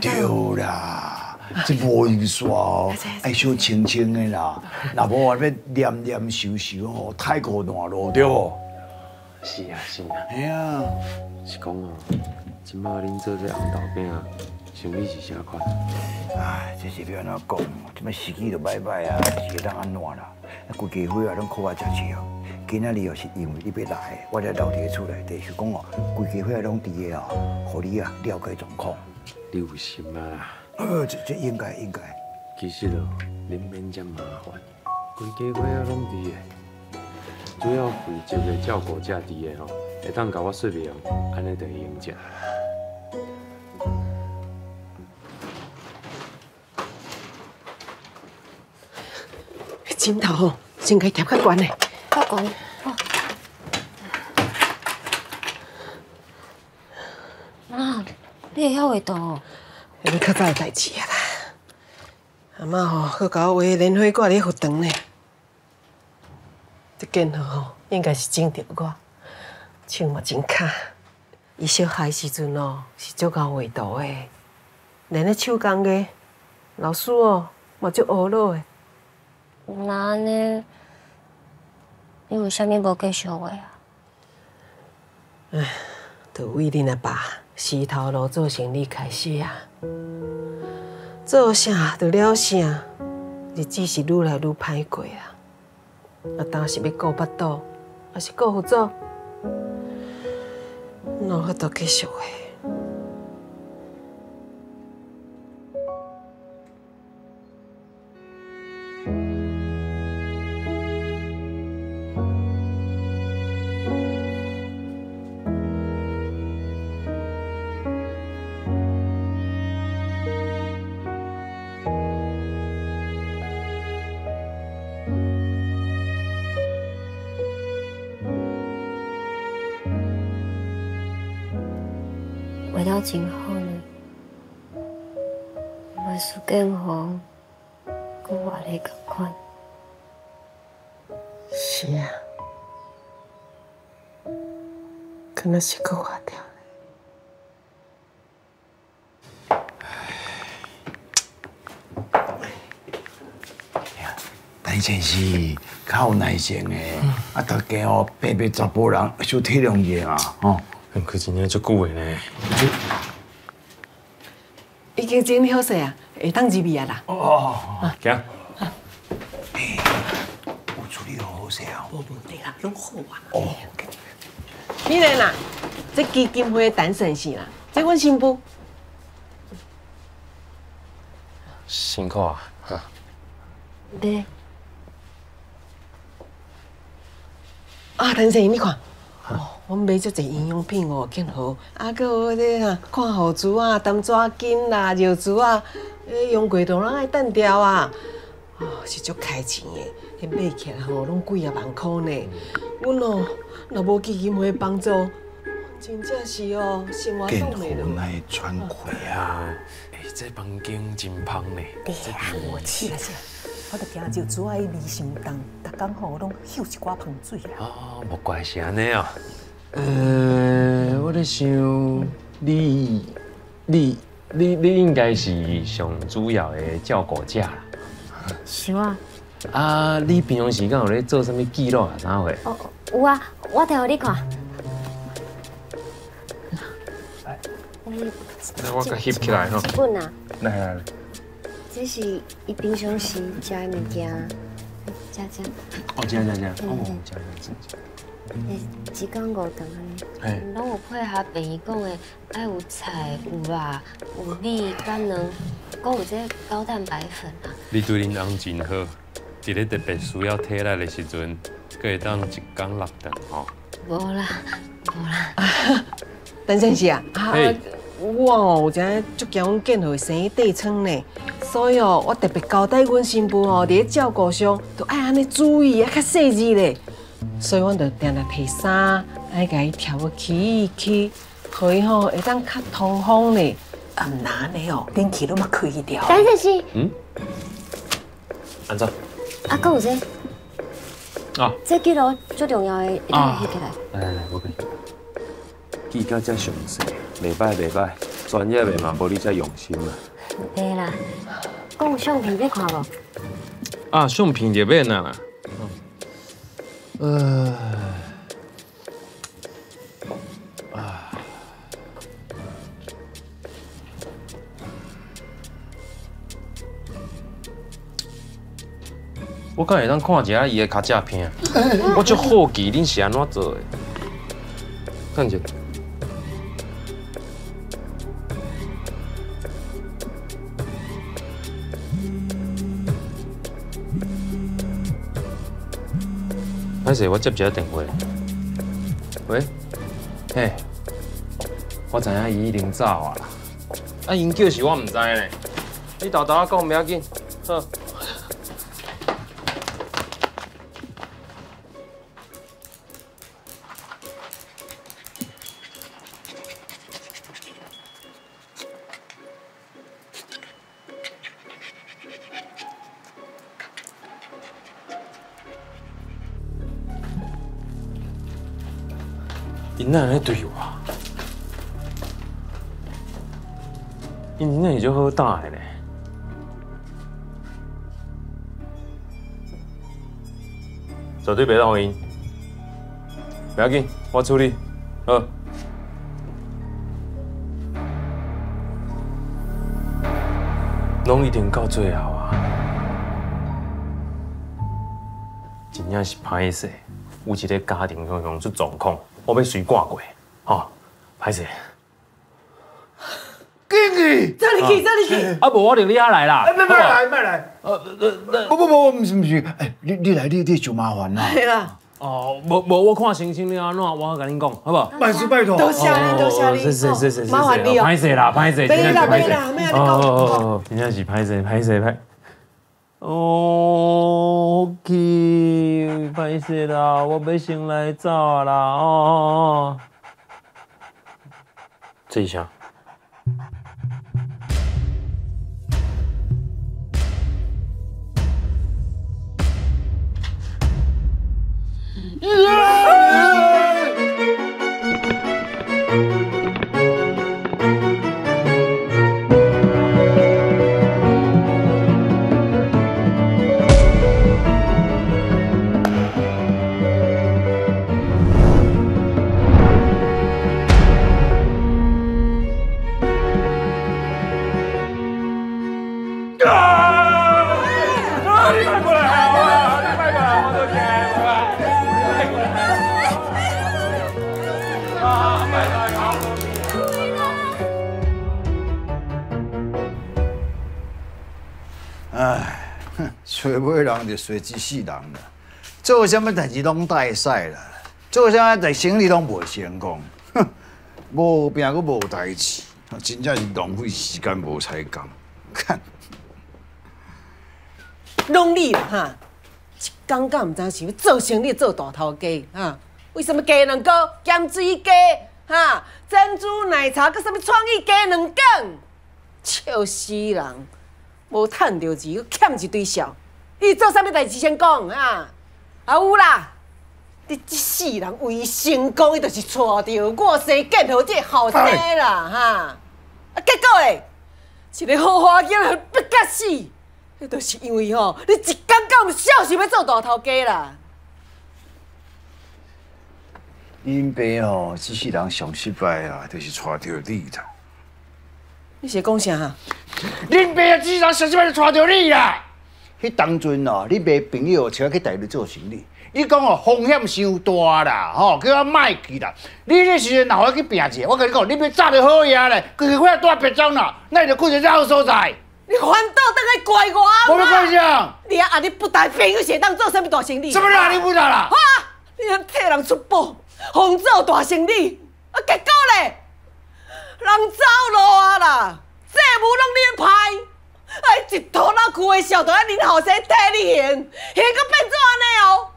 對啦，這無用煞哦，愛小清清的啦，若無啊欲黏黏溼溼吼，太過爛路對無？是啊是啊。嘿啊，是講哦，這擺恁做這紅豆餅，生意是啥款？唉，這是欲按怎講？這擺時機就歹歹啊，是會當按怎啦？啊，規家伙啊，攏苦我食笑。今仔日哦，是因為你欲來，我才留佇厝內底，是講哦，規家伙啊攏佇个哦，予你啊了解狀況。你有心啊？這應該應該。其實哦，恁免遮麻煩，規家伙仔攏佇个，主要負責的照顧者佇个吼，會當共我說明，按呢就會用食。枕頭吼，先共伊疊較懸的。較懸。媽，你會曉畫圖哦？彼較早的代誌啊啦。阿嬤吼，閣共我畫蓮花掛佇佛堂呢。這見好吼，應該是整著我，手嘛真巧。伊小孩时阵哦是足𠢕画图的，连咧手工艺，老师哦嘛足懊恼的。那按呢？你为啥物无继续画啊？唉，就为恁阿爸死头路做生意开始啊，做啥就了啥，日子是愈来愈歹过啊。啊，当是欲顾腹肚，抑是顾佛祖？哪有法度继续画？画到真好呢，袂输建宏，阁画咧仝款。是啊，敢若是阁画掉。陈先生较有耐性的，啊，大家哦，白白查埔人小体谅伊啊，吼。可真正足久的呢。已经整理好势啊，会当入去啊啦。哦哦，行。欸，有处理好好势啊。无问题啦，拢好啊。哦。美莲啦，这基金会陈先生啦，这阮新妇。辛苦啊，哈。对。啊，陈先生，你看。哦，阮买足济营养品哦，见好，啊，阁有彼个哈，看护珠啊、澹纸巾啦、尿珠啊，彼用过就拢爱掷掉啊。哦，是足开钱的，彼买起来吼，拢几仔万箍呢。阮哦，若无基金会帮助，真正是哦，生活挡袂落。见好会喘气啊！欸，这房间真芳呢。对啊，是啦是啦。我就惊尿珠仔味伤重，逐工吼拢嗅一寡芳水啦。哦，莫怪是按呢哦。我咧想，你应该是上主要的照顾者啦。是啊。啊，你平常时敢有咧做啥物记录啊？啥货？哦，有啊，我摕予你看。来，我共翕起来吼。这本啊。来来来。这是伊平常时食的物件，食食。哦，食食食，哦，食食食。一工5顿按呢，拢有配合病院讲的，爱有菜、有肉、有米、佮卵，阁有这高蛋白粉啊。你对恁翁真好，伫咧特别需要体力的时阵，阁会当一工6顿吼。无啦，无啦。陈先生啊，我哦有一足惊阮建和生疔疮呢，所以哦，我特别交代阮新妇哦，伫咧照顾上都爱按呢注意啊，较细致咧。所以阮就定定提衫，爱共伊调个起去，予伊吼会当较通风咧。啊，毋若按呢哦，冷气拢嘛开掉。陈先生。嗯。按怎？啊，阁有这。啊。这记录足重要的，会当翕起来。来来来，我给你。记甲遮详细，袂歹袂歹，专业的嘛无你遮用心啦。对啦，阁有相片欲看无？啊，相片就免啊啦。我敢会当看一下伊的尻脊片？我足好奇恁是按怎做的。等者。歹势，我接一下电话。喂，嘿，我知影伊已经走啊啦。啊，𪜶叫是我毋知呢。你沓沓仔讲袂要紧，好。𪜶哪会按呢对我？ 𪜶真正是足好胆的呢。绝对袂当予𪜶，不要紧，我处理，好。拢一定到最后啊！真正是歹势，有一个家庭常常出状况，我欲随挂过，吼，歹势。紧去！走入去，走入去。啊，无我就你遐来啦。哎，莫来，莫来。不不不，毋是毋是，哎，你来，你就麻烦啦。对啦。哦，无无，我看心情你按怎，我共恁讲，好无？万事拜托。多谢你，多谢你。谢谢谢谢，麻烦你哦。歹势啦，歹势。袂啦袂啦，莫按呢讲。哦，真正是歹势歹势歹。哦，去，歹势啦，我欲先来走啊啦，哦哦哦。这是啥？唉，找尾人就衰一世人啦，做啥物代志拢带屎啦，做啥物代生意拢袂成功，哼，无拼阁无代志，真正是浪费时间无彩工。看，拢你啦哈，一工敢毋知想欲做生意做大头家哈？为什么鸡卵糕、咸水鸡哈、珍珠奶茶，阁啥物创意鸡卵羹，笑死人！无趁著钱，阁欠一堆数，你做啥物代志先讲啊？啊有啦，你这世人为成功，伊就是娶著我生建豪这个后生啦哈！啊，结果咧，一个好花囡仔逼甲死，彼就是因为吼，你一工到晚想欲做大头家啦。𪜶爸吼，这世人上失败啊，就是娶著你啦。你是讲啥？恁爸啊，这世人上失败就娶著你啦。彼当阵哦，你爸朋友请我去大陆做生意，你讲哦风险伤大啦，吼，叫我莫去啦。你这时阵若予我去拼一下，我共你讲，你欲早就好呀咧，规个块大白种啦，那就去一个老所在。你反倒转来怪我啊！我欲怪啥？你啊，你不带朋友是会当做啥物大生意？什么啦？你不带啦？哈！你通替人出宝，予做大生意，啊，结果咧，人走路啊啦，债务拢你歹，哎，一涂仔蛆的数，都爱恁后生替你还，还阁变做按呢哦。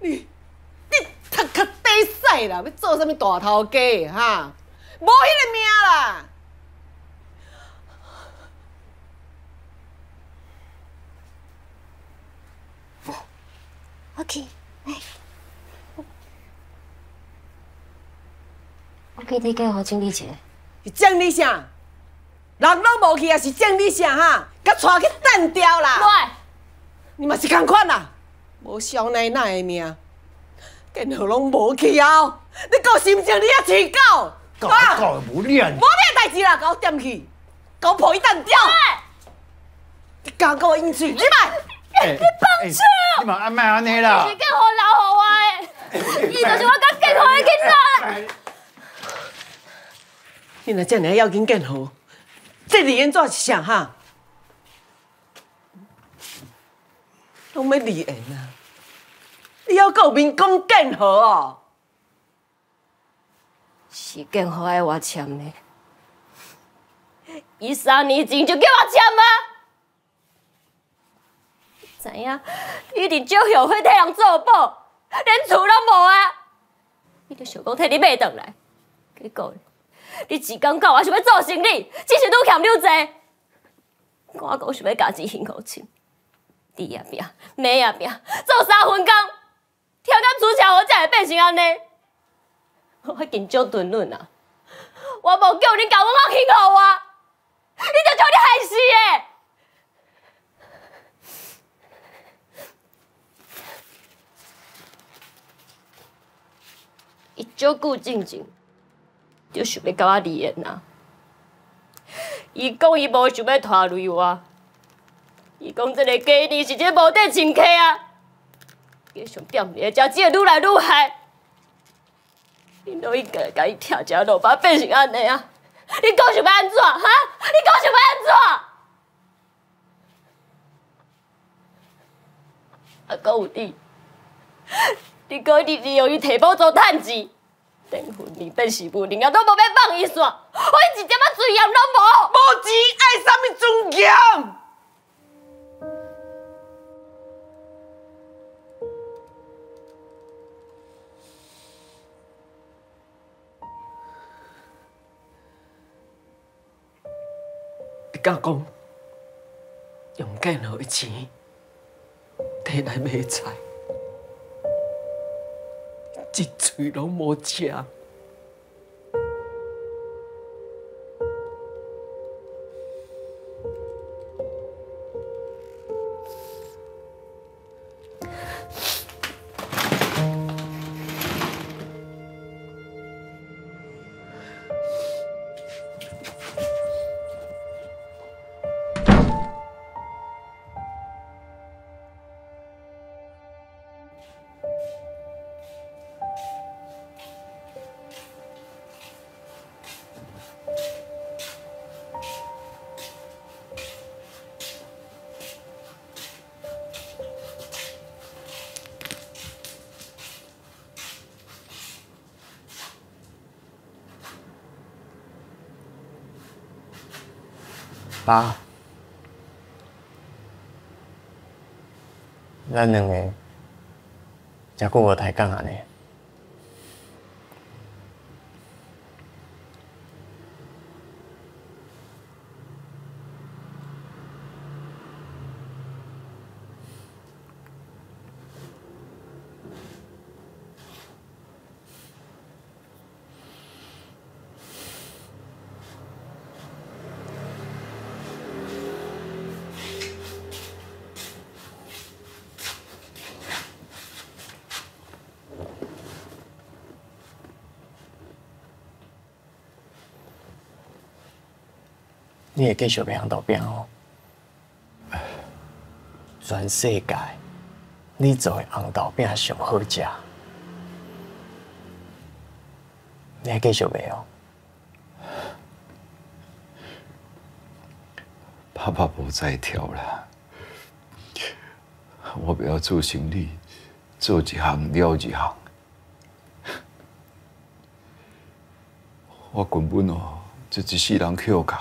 你头壳底屎啦，欲做啥物大头家哈？无彼个命啦！我去，来，我去你建豪整理一下。是整理啥？人拢无去，也是整理啥哈？佮带去澹掉啦！喂，你嘛是仝款啦，无少奶奶的命，建豪拢无去啊！你够心情，你犹饲狗？狗狗无脸。无咩代志啦，共我点去，共我抱伊澹掉。你敢共我应嘴？你来！你放手！你嘛莫按呢啦！是建豪留予我的，伊就是我佮建豪的囡仔啦。你若遮尔要紧建豪，这离烟纸是啥哈？拢欲离言啊！你犹阁有面讲建豪哦？是建豪爱我签的，伊3年前就叫我签啊！知影，你一定足后悔替人做保，连厝拢无啊！你就想讲替你买转来，结果你一工到晚想欲做生意，只是愈欠愈济。我讲想欲共钱还予亲，猪也拼，马也拼，做3份工，听讲出车祸才会变成按呢。我已经足吞忍啊，我无叫恁共阮翁还予我，你就将你害死的。伊少久进前就想欲佮我离婚啊！伊讲伊无想欲拖累我，伊讲这个家己是一个无底亲客啊！伊上踮伫咧遮，只会愈来愈害。恁都应该共伊拆成落巴，变成按呢啊！你讲想欲按怎？哈？你讲想欲按怎？啊，阁有你，你阁你利用伊提保做趁钱，电婚连变事务，连啊都无欲放伊煞，我一点仔尊严拢无。无钱爱啥物尊严？你敢讲用建豪的钱摕来买菜，一喙拢无食。爸，咱两个真久无抬杠啊呢。你会继续卖红豆饼哦？全世界，你做的红豆饼上好食，你会继续卖哦？爸爸无再跳啦，我袂晓做生意，做一项了一项。我根本哦，这一世人捡角。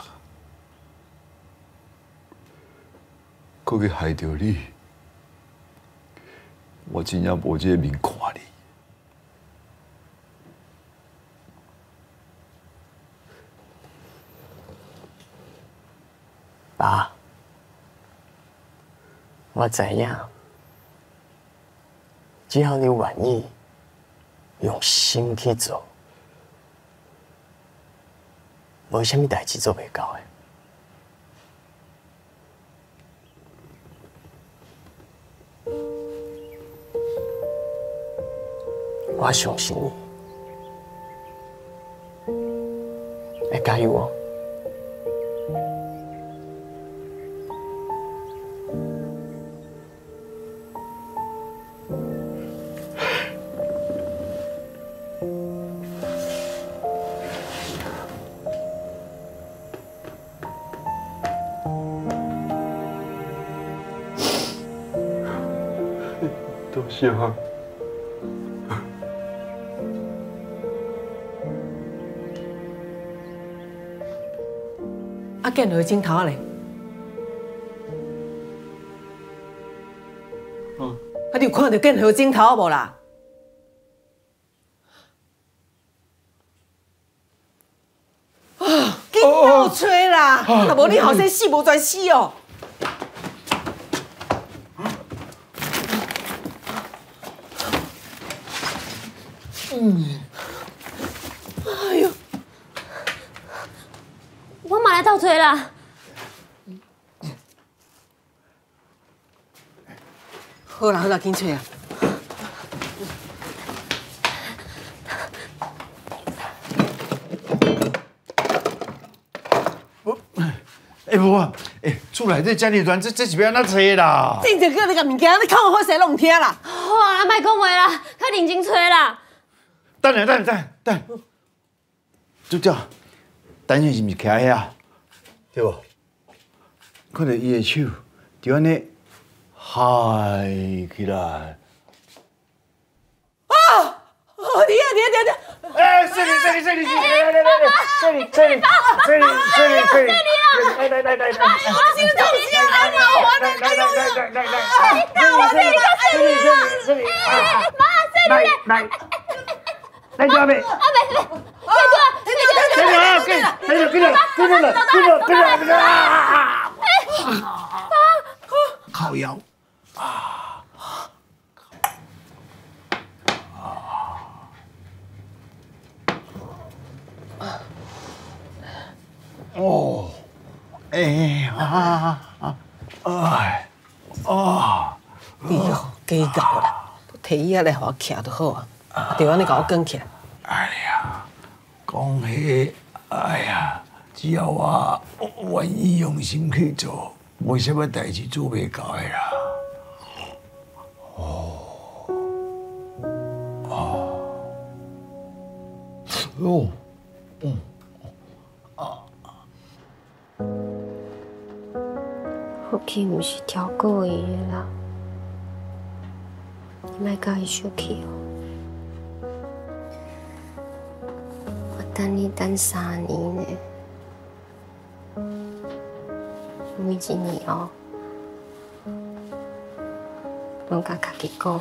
阁去害著你，我真正无这个面看你。爸，我知影，只要你愿意用心去做，无啥物代志做袂到的。我相信你，会加油哦！多谢啊！啊，建豪枕头咧？嗯。啊，你有看到建豪枕头无啦？啊，紧斗揣啦！啊，无你后生死无全死哦。嗯。哎呦！我嘛来斗揣啦。好啦好啦，紧揣啊！欸，无啊，欸，厝内底遮尔乱，这是欲按怎揣啦？之前叫你共物件，你讲好势拢毋听啦。好啊，莫讲话啦，较认真揣啦。等下，等下，等下，主角，等下是毋是徛遐？对无？看著伊的手，就按呢嗨起来。啊！哦，你啊，你啊，你啊！哎，这里，这里，这里，来来来来，这里，这里，这里，这里，这里，来来来来来，我心痛死啊！来来来来来来来，我这里，这里，这里，这里，妈，这里，来来，来阿妹，阿妹，快过，快过，快过，快过，快过，快过，快过，啊！靠腰。啊！哦，哎啊啊哎啊！你哦，加厚啦，提椅仔来予我徛就好啊，就按呢共我卷起来。哎呀，讲彼，哎呀，只要我愿意用心去做，无啥物代志做袂到的啦。哦，啊，哦，嗯。福气毋是超过伊的啦，你莫佮伊生气哦。我等你等3年呢，每一年哦，拢共家己讲，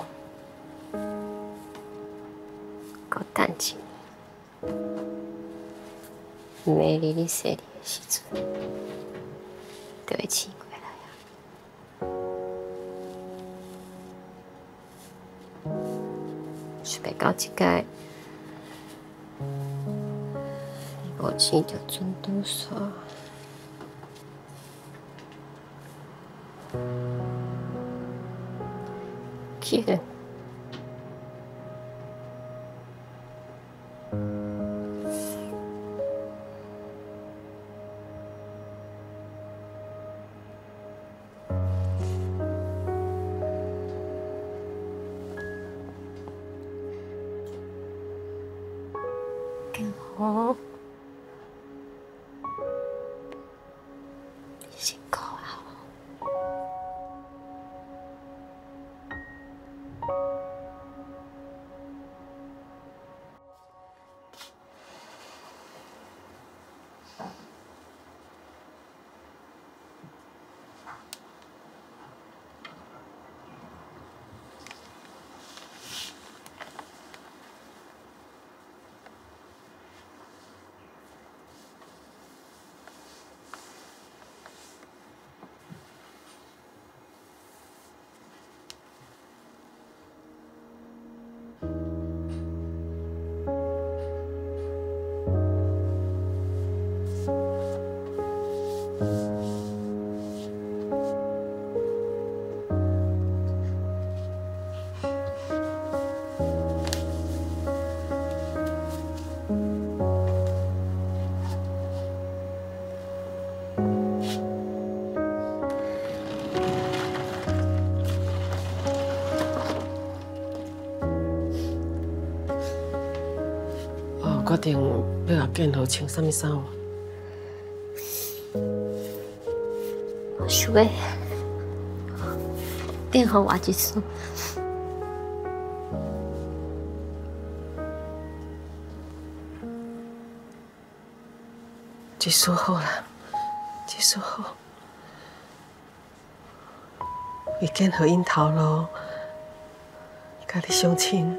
阁等一年，明日你生日的时阵，就会醒过来啊！想袂到这摆，你无生著船拄煞。起来。好，辛苦啊！决定欲共建豪穿啥物衫无？我想欲建豪换一束。这束好啦，这束好。为建豪𪜶头路，佮你相亲，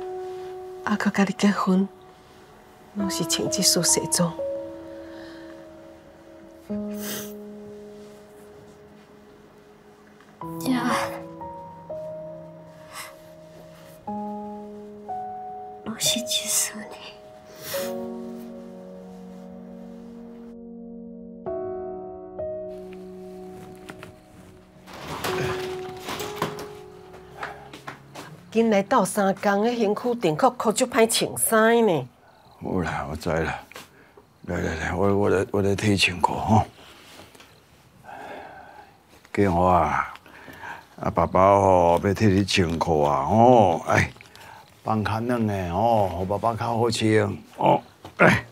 犹阁佮你结婚。拢是穿这束西装。呀，拢是这束呢。紧来鬥相共，彼身軀垫褲褲足歹穿衫呢。好啦，我知啦。來來來，我來替穿褲吼。建華啊，啊爸爸吼欲替你穿褲啊吼，哎，放較軟的吼，予爸爸較好穿哦。哎，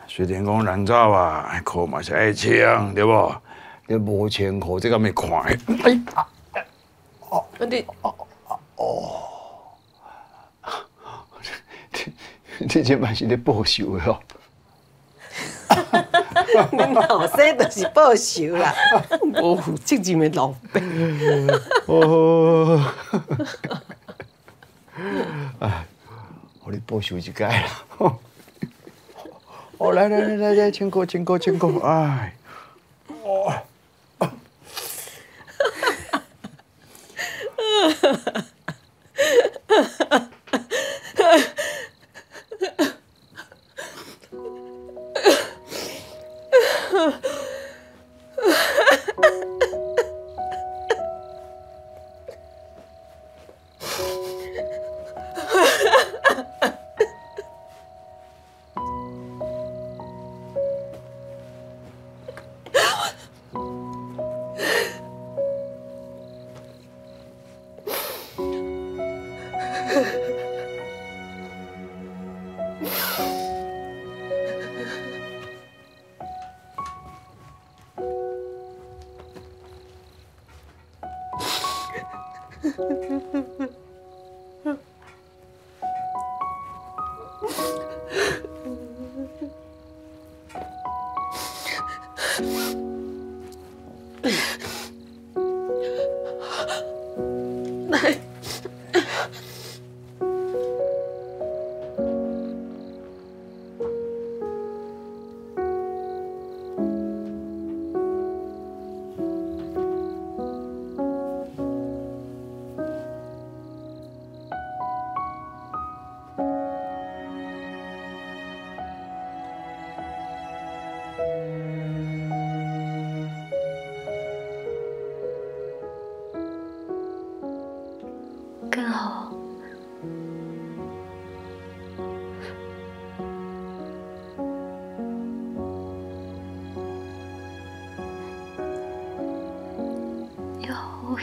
雖然講人走啊，褲嘛是愛穿，對無？你無穿褲，這敢會看？哎，哦，你哦哦，你這擺是咧報仇的哦。恁後生就是報仇啦，無負責任的老爸。哦，哎，予你報仇一擺啦。哦，來來來來來，穿褲穿褲穿褲，哎，哦。來。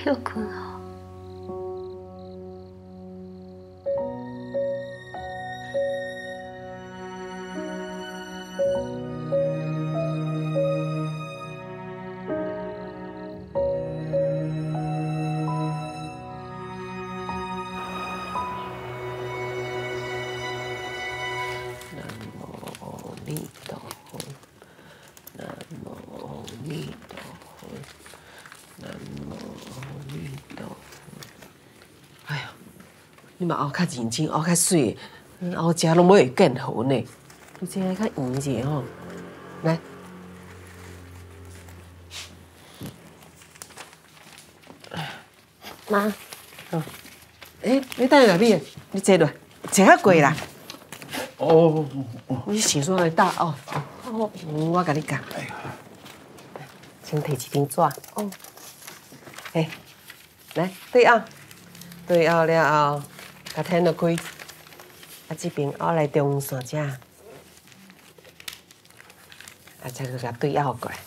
休困哦。南無阿彌陀佛，南無阿彌陀佛，南無阿彌陀佛。哎呦，你嘛拗較認真，拗較媠，拗食攏無會見好呢。你這愛較圓者吼，來。媽。欸，你等下來，你坐落，坐較過啦。哦，你想說來打哦？哦，我共你教。先提一張紙。哦。嘿，來對拗，對拗了後，共掀落開，啊這邊拗來中線遮，啊再閣共對拗過來。啊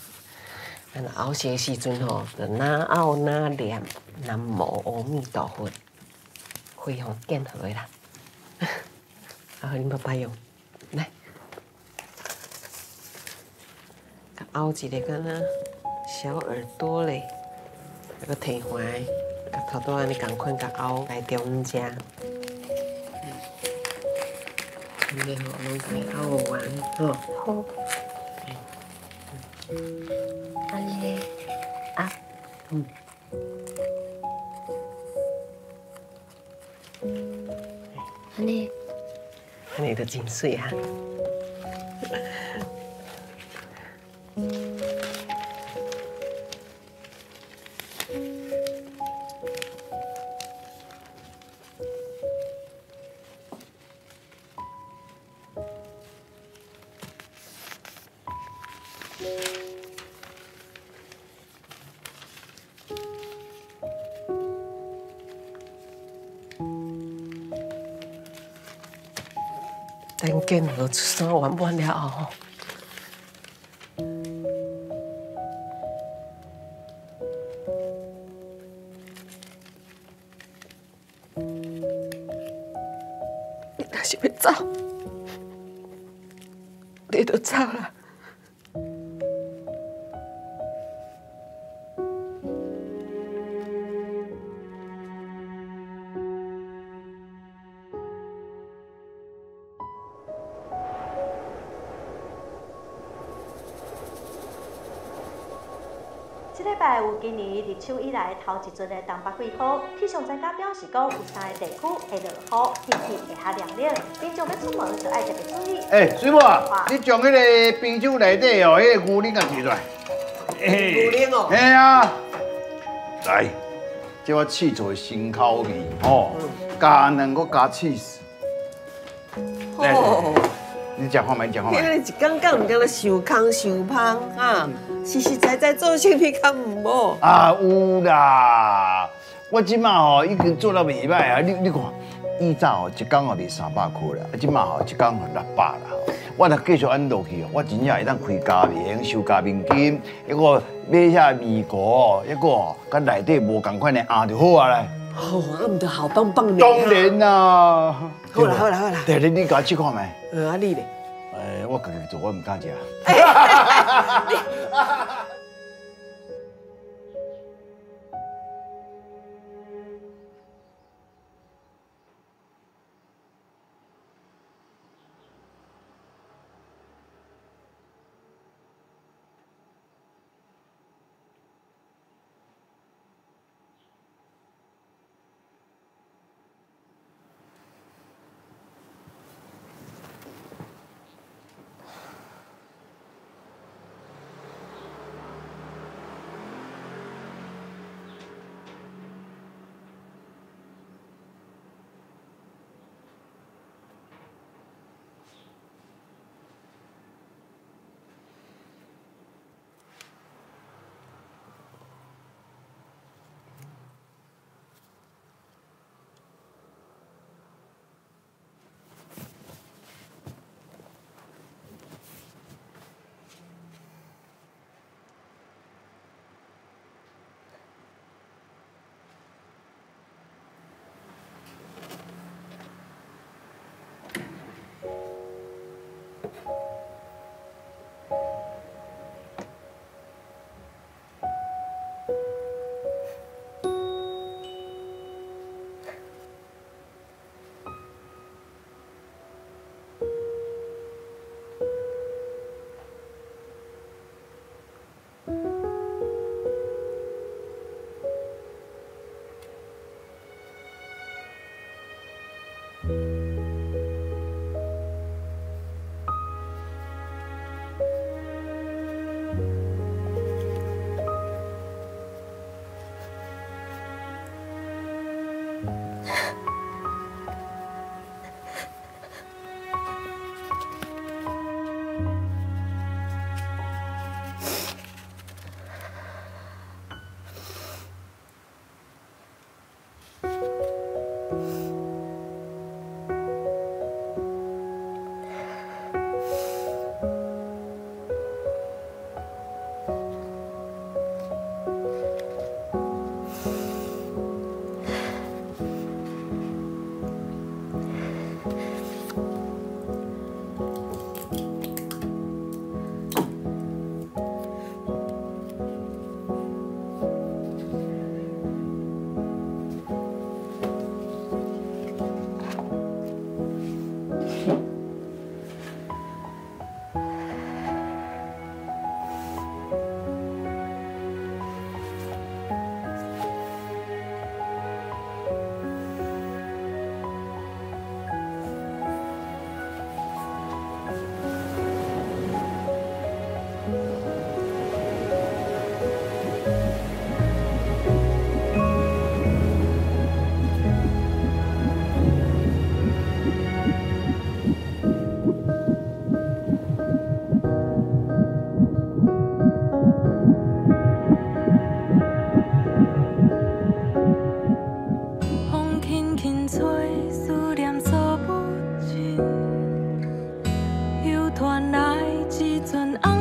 若拗勢的時陣吼，就哪拗哪念南無阿彌陀佛，非常見好的啦。啊，予恁爸爸用，來，共拗一个敢若小耳朵咧，啊，閣提橫，共頭拄按呢仝款，共拗來中間。按呢吼，攏共伊拗完吼。好。按呢，啊。嗯。按呢。按呢就真媠哈。咱建和出山圆满了后吼，你若是欲走，你就走啦。這禮拜有今年立秋以來頭一陣的東北季風，氣象專家表示講，有三个地區會落雨，天氣會較涼冷，民眾欲出門就愛特別注意。欸，水某啊，你將彼个冰箱內底哦，彼个牛奶共提出來。牛奶哦。嘿啊。來，這我試做的新口味吼，加卵閣加起司。哦。你食看覓，你食看覓。你一工工毋敢若想空想芳啊，實實在在做生意較毋好。啊，有啦，我這馬吼已經做了袂歹啊！你看，以早吼一工吼賣300塊啦，啊，這馬吼一工600啦。我若繼續按落去哦，我真正會當開家明、收家明金，抑閣買遐麵糊，抑閣吼，佮內底無仝款的餡就好啊咧。好啊，毋著好棒棒呢。當然啦。好啦好啦好啦。對，你共我試看覓？啊你咧？我家己做，我毋敢食。傳來一陣紅